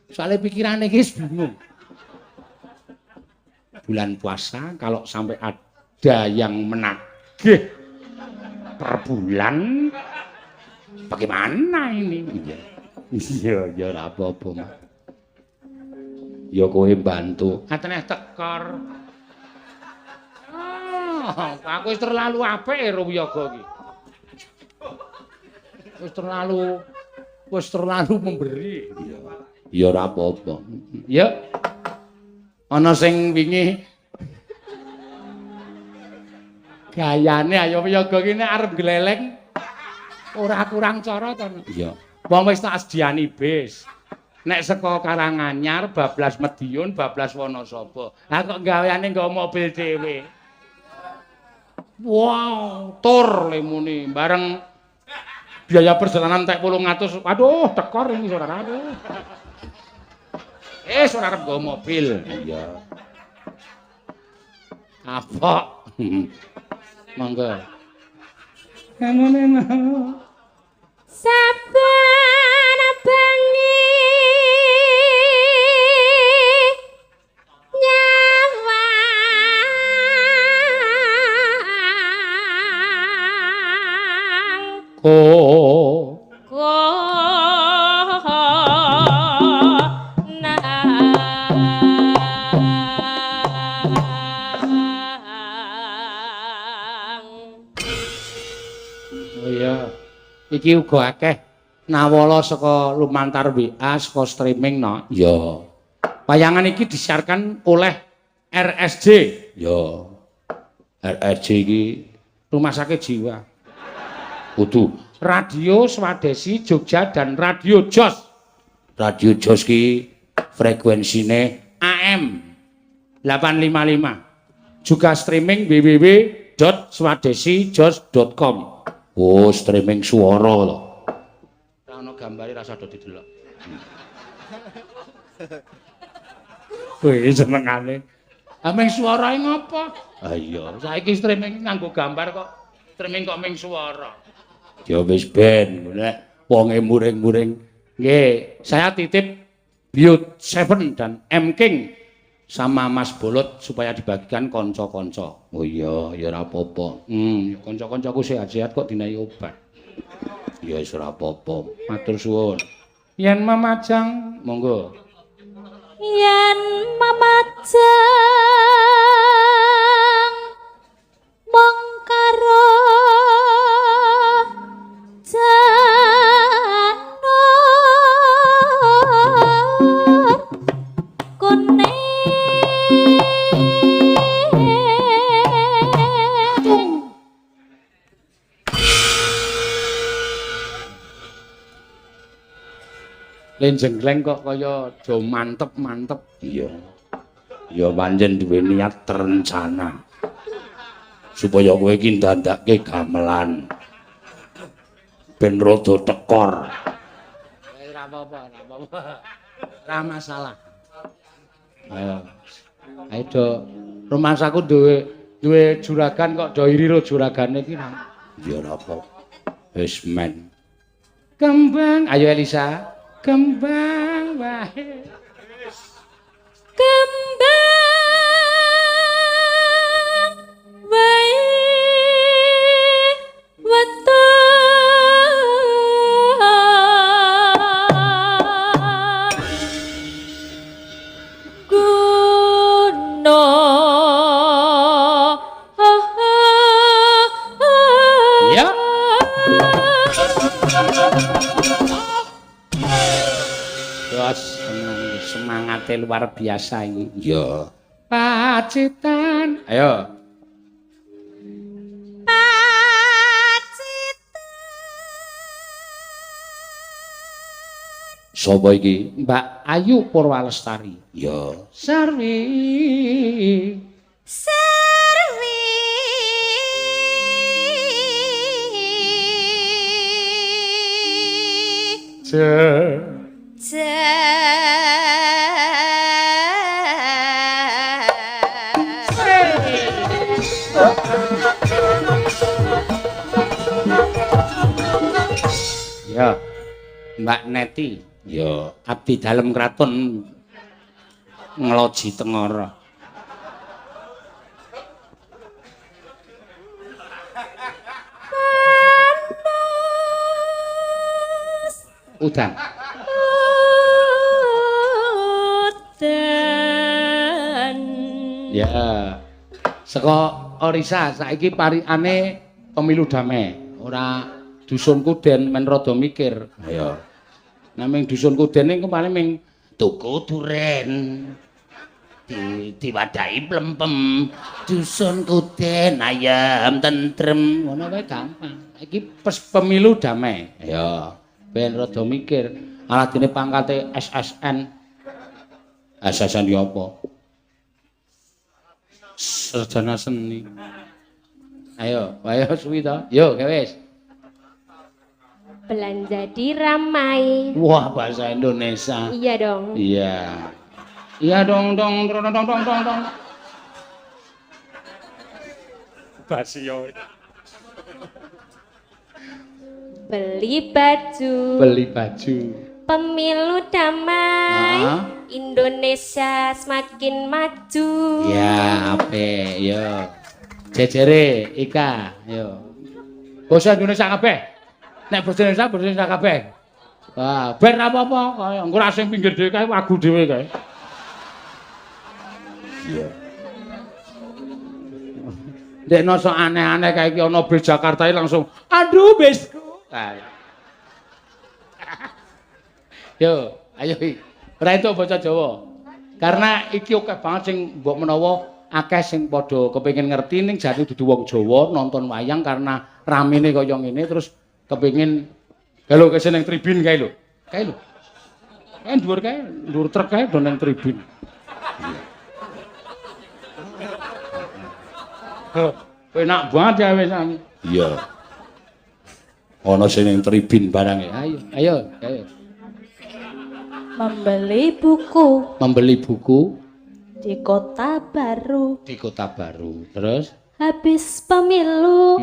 Soale pikirane iki wis bingung. Bulan puasa kalau sampai ada yang menagih per bulan bagaimana ini? Iya. Iya, ya ora apa-apa, Mas. Ya kowe bantu. Atene tekor. Ah, aku wis terlalu apik ro wiyaga iki. Wis terlalu memberi. Iya. Ya ora apa-apa. Ya. Ana sing wingi gayane ayo wiyaga iki nek arep gleleng ora kurang cara to. Iya. Wong wis tak sediani bis. Nek saka Karanganyar bablas Mediun, bablas Wonosobo. Lah kok gaweane nggo mobil dhewe. Wow, tur lemune bareng biaya perjalanan tek 800. Aduh, tekor ini ora aduh. Ora arep nggo mobil. Iya. Kapok. Monggo. Saben bengi nyawang ko nang. Oh iya. Iki uga akeh nawala saka lumantar WA saka streaming no. Iya. Wayangan iki disiarkan oleh RSJ, Ya. RRJ iki Rumah Sakit Jiwa. kudu Radio Swadesi Jogja dan Radio Jos Radio Jos ki frekuensine AM 855. Juga streaming www.swadesijos.com. Oh, streaming suara lho. Ora ono gambare rasa do didelok. Wih, senengane. Ah ming suarae ngopo? Ah iya. Saiki streaming nganggo gambar kok. Streaming kok ming suara. Ya wis ben, nek wonge muring-muring. Nggih, saya titip Biot 7 dan M King sama Mas Bolot supaya dibagikan kanca-kanca. Oh iya, ya ora apa-apa. Kanca-kancaku sehat-sehat kok dinaiki obat. Ya wis ora apa-apa. Matur suwun. Yen mamajang, monggo. Yen mamajang mung karo janur kuning. Lenjenggleng kok kaya do mantep-mantep. Iya. Ya pancen duwe niat terencana. Supaya kowe iki ndandake gamelan. Ben rada tekor. Ora apa-apa, ora apa-apa. Ora masalah. Ayo. Ayo do rumasaku duwe juragan kok do iri ro juragane iki. Ya ora apa. Wis men. Kembang, ayo Elisa. Kembang wae. Kembang wae weton guna. Ya. Terus semangatnya luar biasa ini. Ya. Pacitan. Ayo. Pacitan. Sapa iki? Mbak Ayu Purwalestari. Ya. Sarwi. Sarwi. Je. Ya. Mbak Neti. Ya. Abdi dalem kraton Ngloji Tengara. Panas. Udan. Udan. Ya. Saka Orisa saiki parikane pemilu damai. Ora dusun Kuden men rada mikir. Ayo. Naming dusun Kuden niku paling ming tuku duren. Diwadahi plempem. Dusun Kuden ayam tentrem. Ngono wae gampang. Iki pemilu damai. Ya. Ben rada mikir. Aladene pangkate SSN. SSN ki apa? Sarjana seni. Ayo, ayo suwi to. Yo, wis. Belanja di ramai. Wah, bahasa Indonesia. Iya dong. Iya. Iya dong dong dong dong dong dong dong. Basio. Beli baju. Beli baju. Pemilu damai. Indonesia semakin maju. Ya, apik, yo. Jejere Ika, yo. Basa Indonesia kabeh. Nek basa Indonesia, basa Indonesia kabeh. Wah, ben apa-apa kaya engko ra sing pinggir dhewe kae wagu dhewe kae. Iya. Ndekno sok aneh-aneh kae iki ana bis Jakarta iki langsung aduh bisku. Yo, ayo iki. Ora entuk basa Jawa. Karena iki akeh banget sing mbok menawa akeh sing padha kepengin ngerti ning jane dudu wong Jawa nonton wayang karena ramene kaya ngene terus kepengin lho kese ning tribun kae lho. Kae lho. Kae dhuwur kae, dhuwur truk kae do ning tribun. Enak banget ya wis. Iya. Ana sing ning tribun barang ya. Ayo, ayo, ayo. Membeli buku. Membeli buku di Kota Baru. Di Kota Baru. Terus habis pemilu,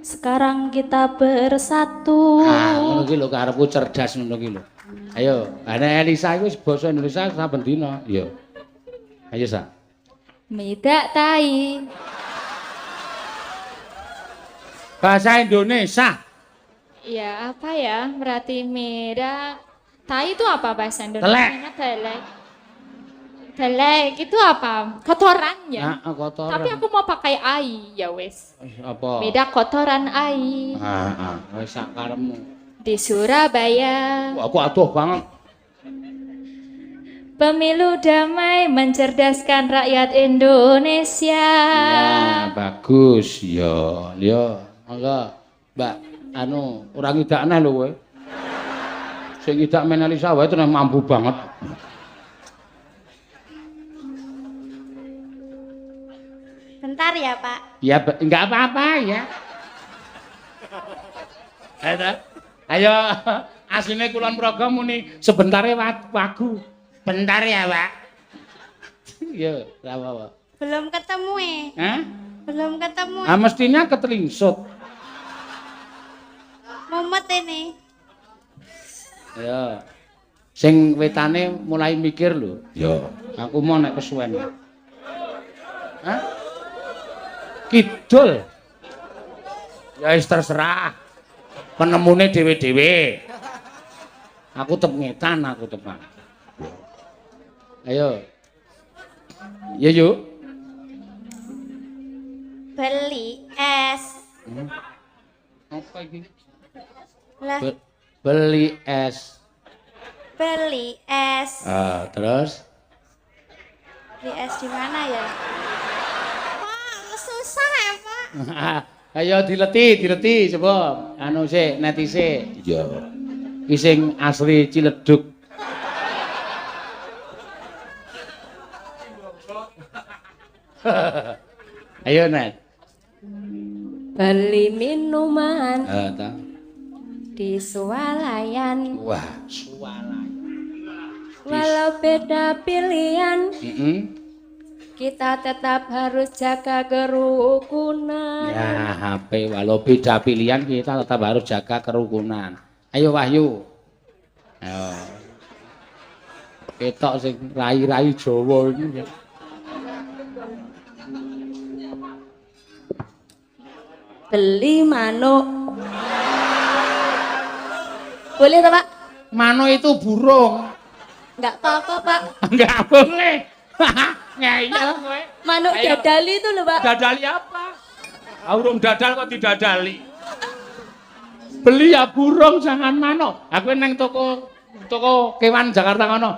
sekarang kita bersatu. Ah, ngono ki lho karepku cerdas ngono ki lho. Ayo, ana Elisa iku wis basa Indonesia saben dina. Iya. Ayo, Sa. Midak tai. Bahasa Indonesia. Ya apa ya? Berarti merah. Tai itu apa bahasa Indonesia? Telek. Telek. Telek itu apa? Kotoran ya. Nah, kotoran. Tapi aku mau pakai ai ya wes. Apa? Beda kotoran ai. Heeh, wis sak karepmu. Di Surabaya. Wah, aku adoh banget. Pemilu damai mencerdaskan rakyat Indonesia. Ya, bagus. Ya, ya. Monggo, Mbak, anu ora ngidak neh lho kowe. Sing ngidak men Elisa wae terus mampu banget. Bentar ya, Pak. Ya, enggak apa-apa ya. Ayo, asline Kulon Progo muni sebentare wagu. Bentar ya, Pak. Ya, ora apa-apa. Belum ketemu eh. Hah? Belum ketemu. Ah, mestinya ketelingsut. Mumet ini. Ya. Sing wetane mulai mikir lho. Ya. Aku mau nek kesuwen. Hah? Kidul. Ya wis terserah. Penemune dhewe-dhewe. Aku tetep ngetan, aku tetep. Ayo. Ya yuk. Beli es. Apa iki? Lah. Beli es. Beli es. Ah, terus? Beli es di mana ya? Pak, susah ya, Pak. Ayo dileti, dileti coba. Anu sik, netise. Iya. Iki sing asli Ciledug. Ayo, Net. Beli minuman. Ta. Di swalayan. Wah, swalayan. Walau beda pilihan, kita tetap harus jaga kerukunan. Ya, HP walau beda pilihan kita tetap harus jaga kerukunan. Ayo Wahyu. Ayo. Ketok sing rai-rai Jawa iki ya. Beli manuk. Boleh toh, Pak? Manuk itu burung. Enggak apa-apa, Pak. Enggak boleh. Ngeyel kowe. Manuk dadali itu lho, Pak. Dadali apa? Urung dadal kok didadali. Beli ya burung jangan manuk. Aku neng toko toko kewan Jakarta kono.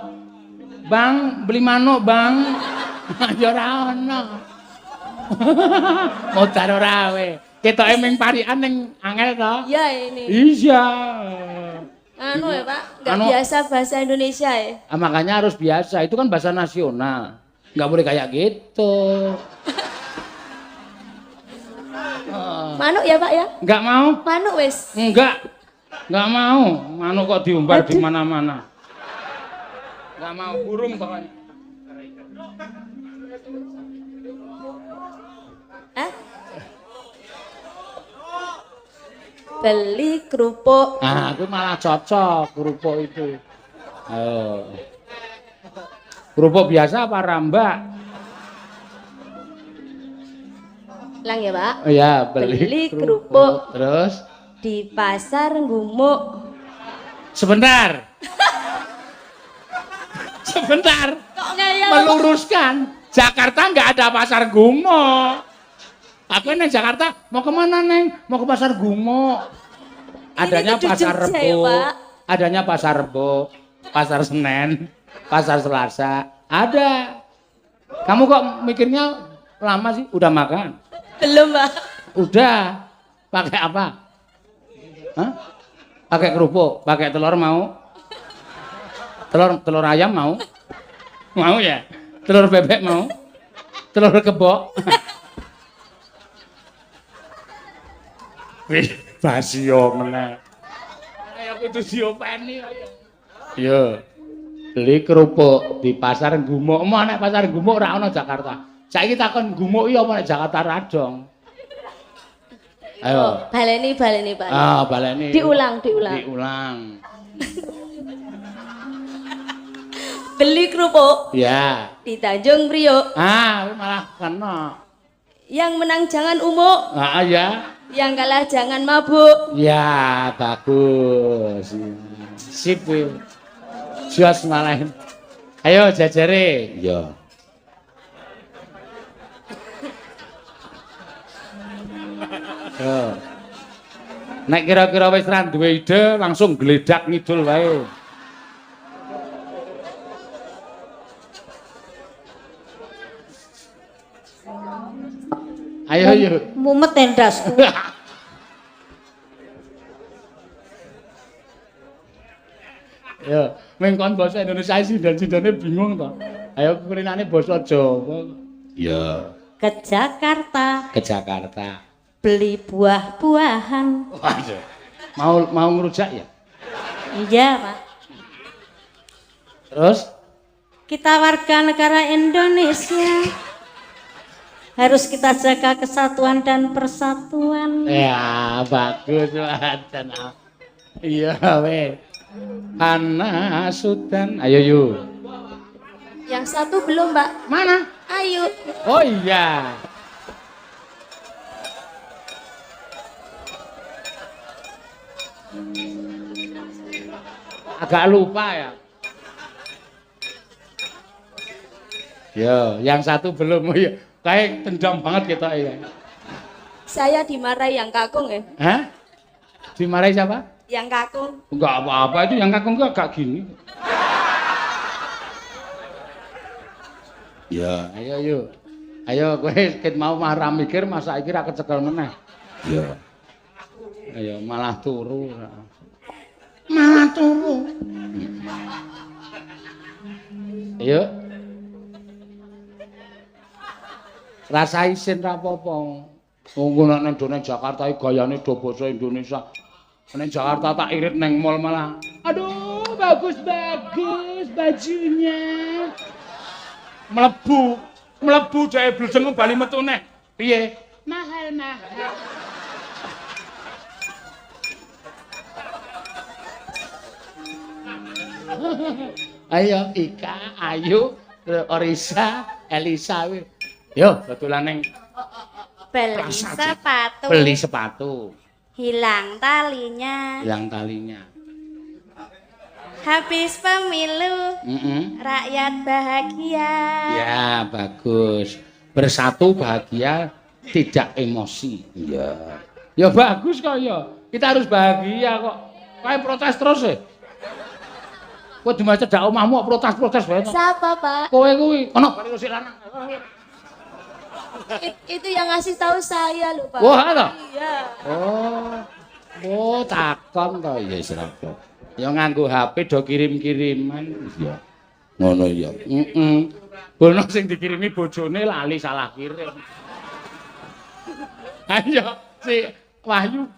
Bang, beli manuk, Bang. Ya ora ono. Modar ora kowe. Ketoke ming parikan ning angel to? Iya ini. Iya. Anu ya, Pak, enggak biasa bahasa Indonesia ya. Ah, makanya harus biasa, itu kan bahasa nasional. Enggak boleh kayak gitu. Manuk ya, Pak ya? Enggak mau. Manuk wis. Enggak. Enggak mau. Manuk kok diumbar di mana-mana. Enggak mau burung pokoknya. Hah? Beli kerupuk. Ah, aku malah cocok kerupuk itu. Ayo. Kerupuk biasa apa rambak? Lang ya, Pak. Oh ya, beli kerupuk. Terus di pasar Gumuk. Sebentar. Sebentar. Kok ngeyel? Meluruskan. Jakarta nggak ada pasar Gumuk. Aku neng Jakarta mau kemana neng? Mau ke pasar Gumuk. Adanya pasar Rebo, ya, adanya pasar Rebo, pasar Senen, pasar Selasa. Ada. Kamu kok mikirnya lama sih? Udah makan? Belum, Pak. Udah. Pakai apa? Hah? Pakai kerupuk, pakai telur mau? Telur telur ayam mau? Mau ya? Telur bebek mau? Telur kebo? Wih, basio meneh. Ayo kudu diopeni ayo. Yo. Beli kerupuk di pasar Gumuk. Mau nek pasar Gumuk ora ana Jakarta. Saiki takon Gumuk iki apa nek Jakarta Radong. Ayo. Baleni, baleni, Pak. Ah, baleni. Diulang, diulang. Diulang. Beli kerupuk. Ya. Di Tanjung Priok. Ah, malah kena. Yang menang jangan umuk. Ah, ya. Yang kalah jangan mabuk. Ya, bagus. Sip. Jos malah. Ayo jajare. Iya. Yo. Nek kira-kira wis ra duwe ide langsung gledak ngidul wae. Ayo yuk. Mumet endasku. Yo, mengkon basa Indonesia sinden-sindene bingung to. Ayo kulinane basa Jawa. Iya. Ke Jakarta. Ke Jakarta. Beli buah-buahan. Waduh. Mau ngerujak ya? Iya, Pak. Terus? Kita warga negara Indonesia. Harus kita jaga kesatuan dan persatuan. Ya, bagus banget. Iya, weh. Ana Sudan, ayo yuk. Yang satu belum, Pak. Mana? Ayo. Oh iya. Agak lupa ya. Yo, yang satu belum. Oh iya. Kayak dendam banget kita ya. Saya dimarahi yang kakung ya. Hah? Dimarahi siapa? Yang kakung. Enggak apa-apa, itu yang kakung itu agak gini. Ya, ayo yuk. Ayo kowe ket mau marah mikir masa iki ra kecekel meneh. Ya. Ayo malah turu. Malah turu. Ayo. Rasa isin ra apa-apa. Wong nek nang done Jakarta iki gayane do basa Indonesia. Neng Jakarta tak irit neng mall malah. Aduh, bagus-bagus bajunya. Mlebu, mlebu jae blejeng bali metu neh. Piye? Mahal-mahal. Ayo Ika, Ayu, Orisa, Elisa. Yo, betulan neng beli sepatu. Beli sepatu. Hilang talinya. Hilang talinya. Habis pemilu, rakyat bahagia. Ya, bagus. Bersatu bahagia, tidak emosi. Iya. Ya bagus kok ya. Kita harus bahagia kok. Kayak protes terus ya. Kowe dimas cedak omahmu kok protes-protes wae. Siapa, Pak? Kowe kuwi ana bali sik lanang. Itu yang ngasih tahu saya lho, Pak. Wah, toh? Iya. Oh. Oh, takon to. Ya wis ra. Ya nganggo HP do kirim-kiriman. Iya. Ngono ya. Heeh. Bono sing dikirimi bojone lali salah kirim. Ayo si Wahyu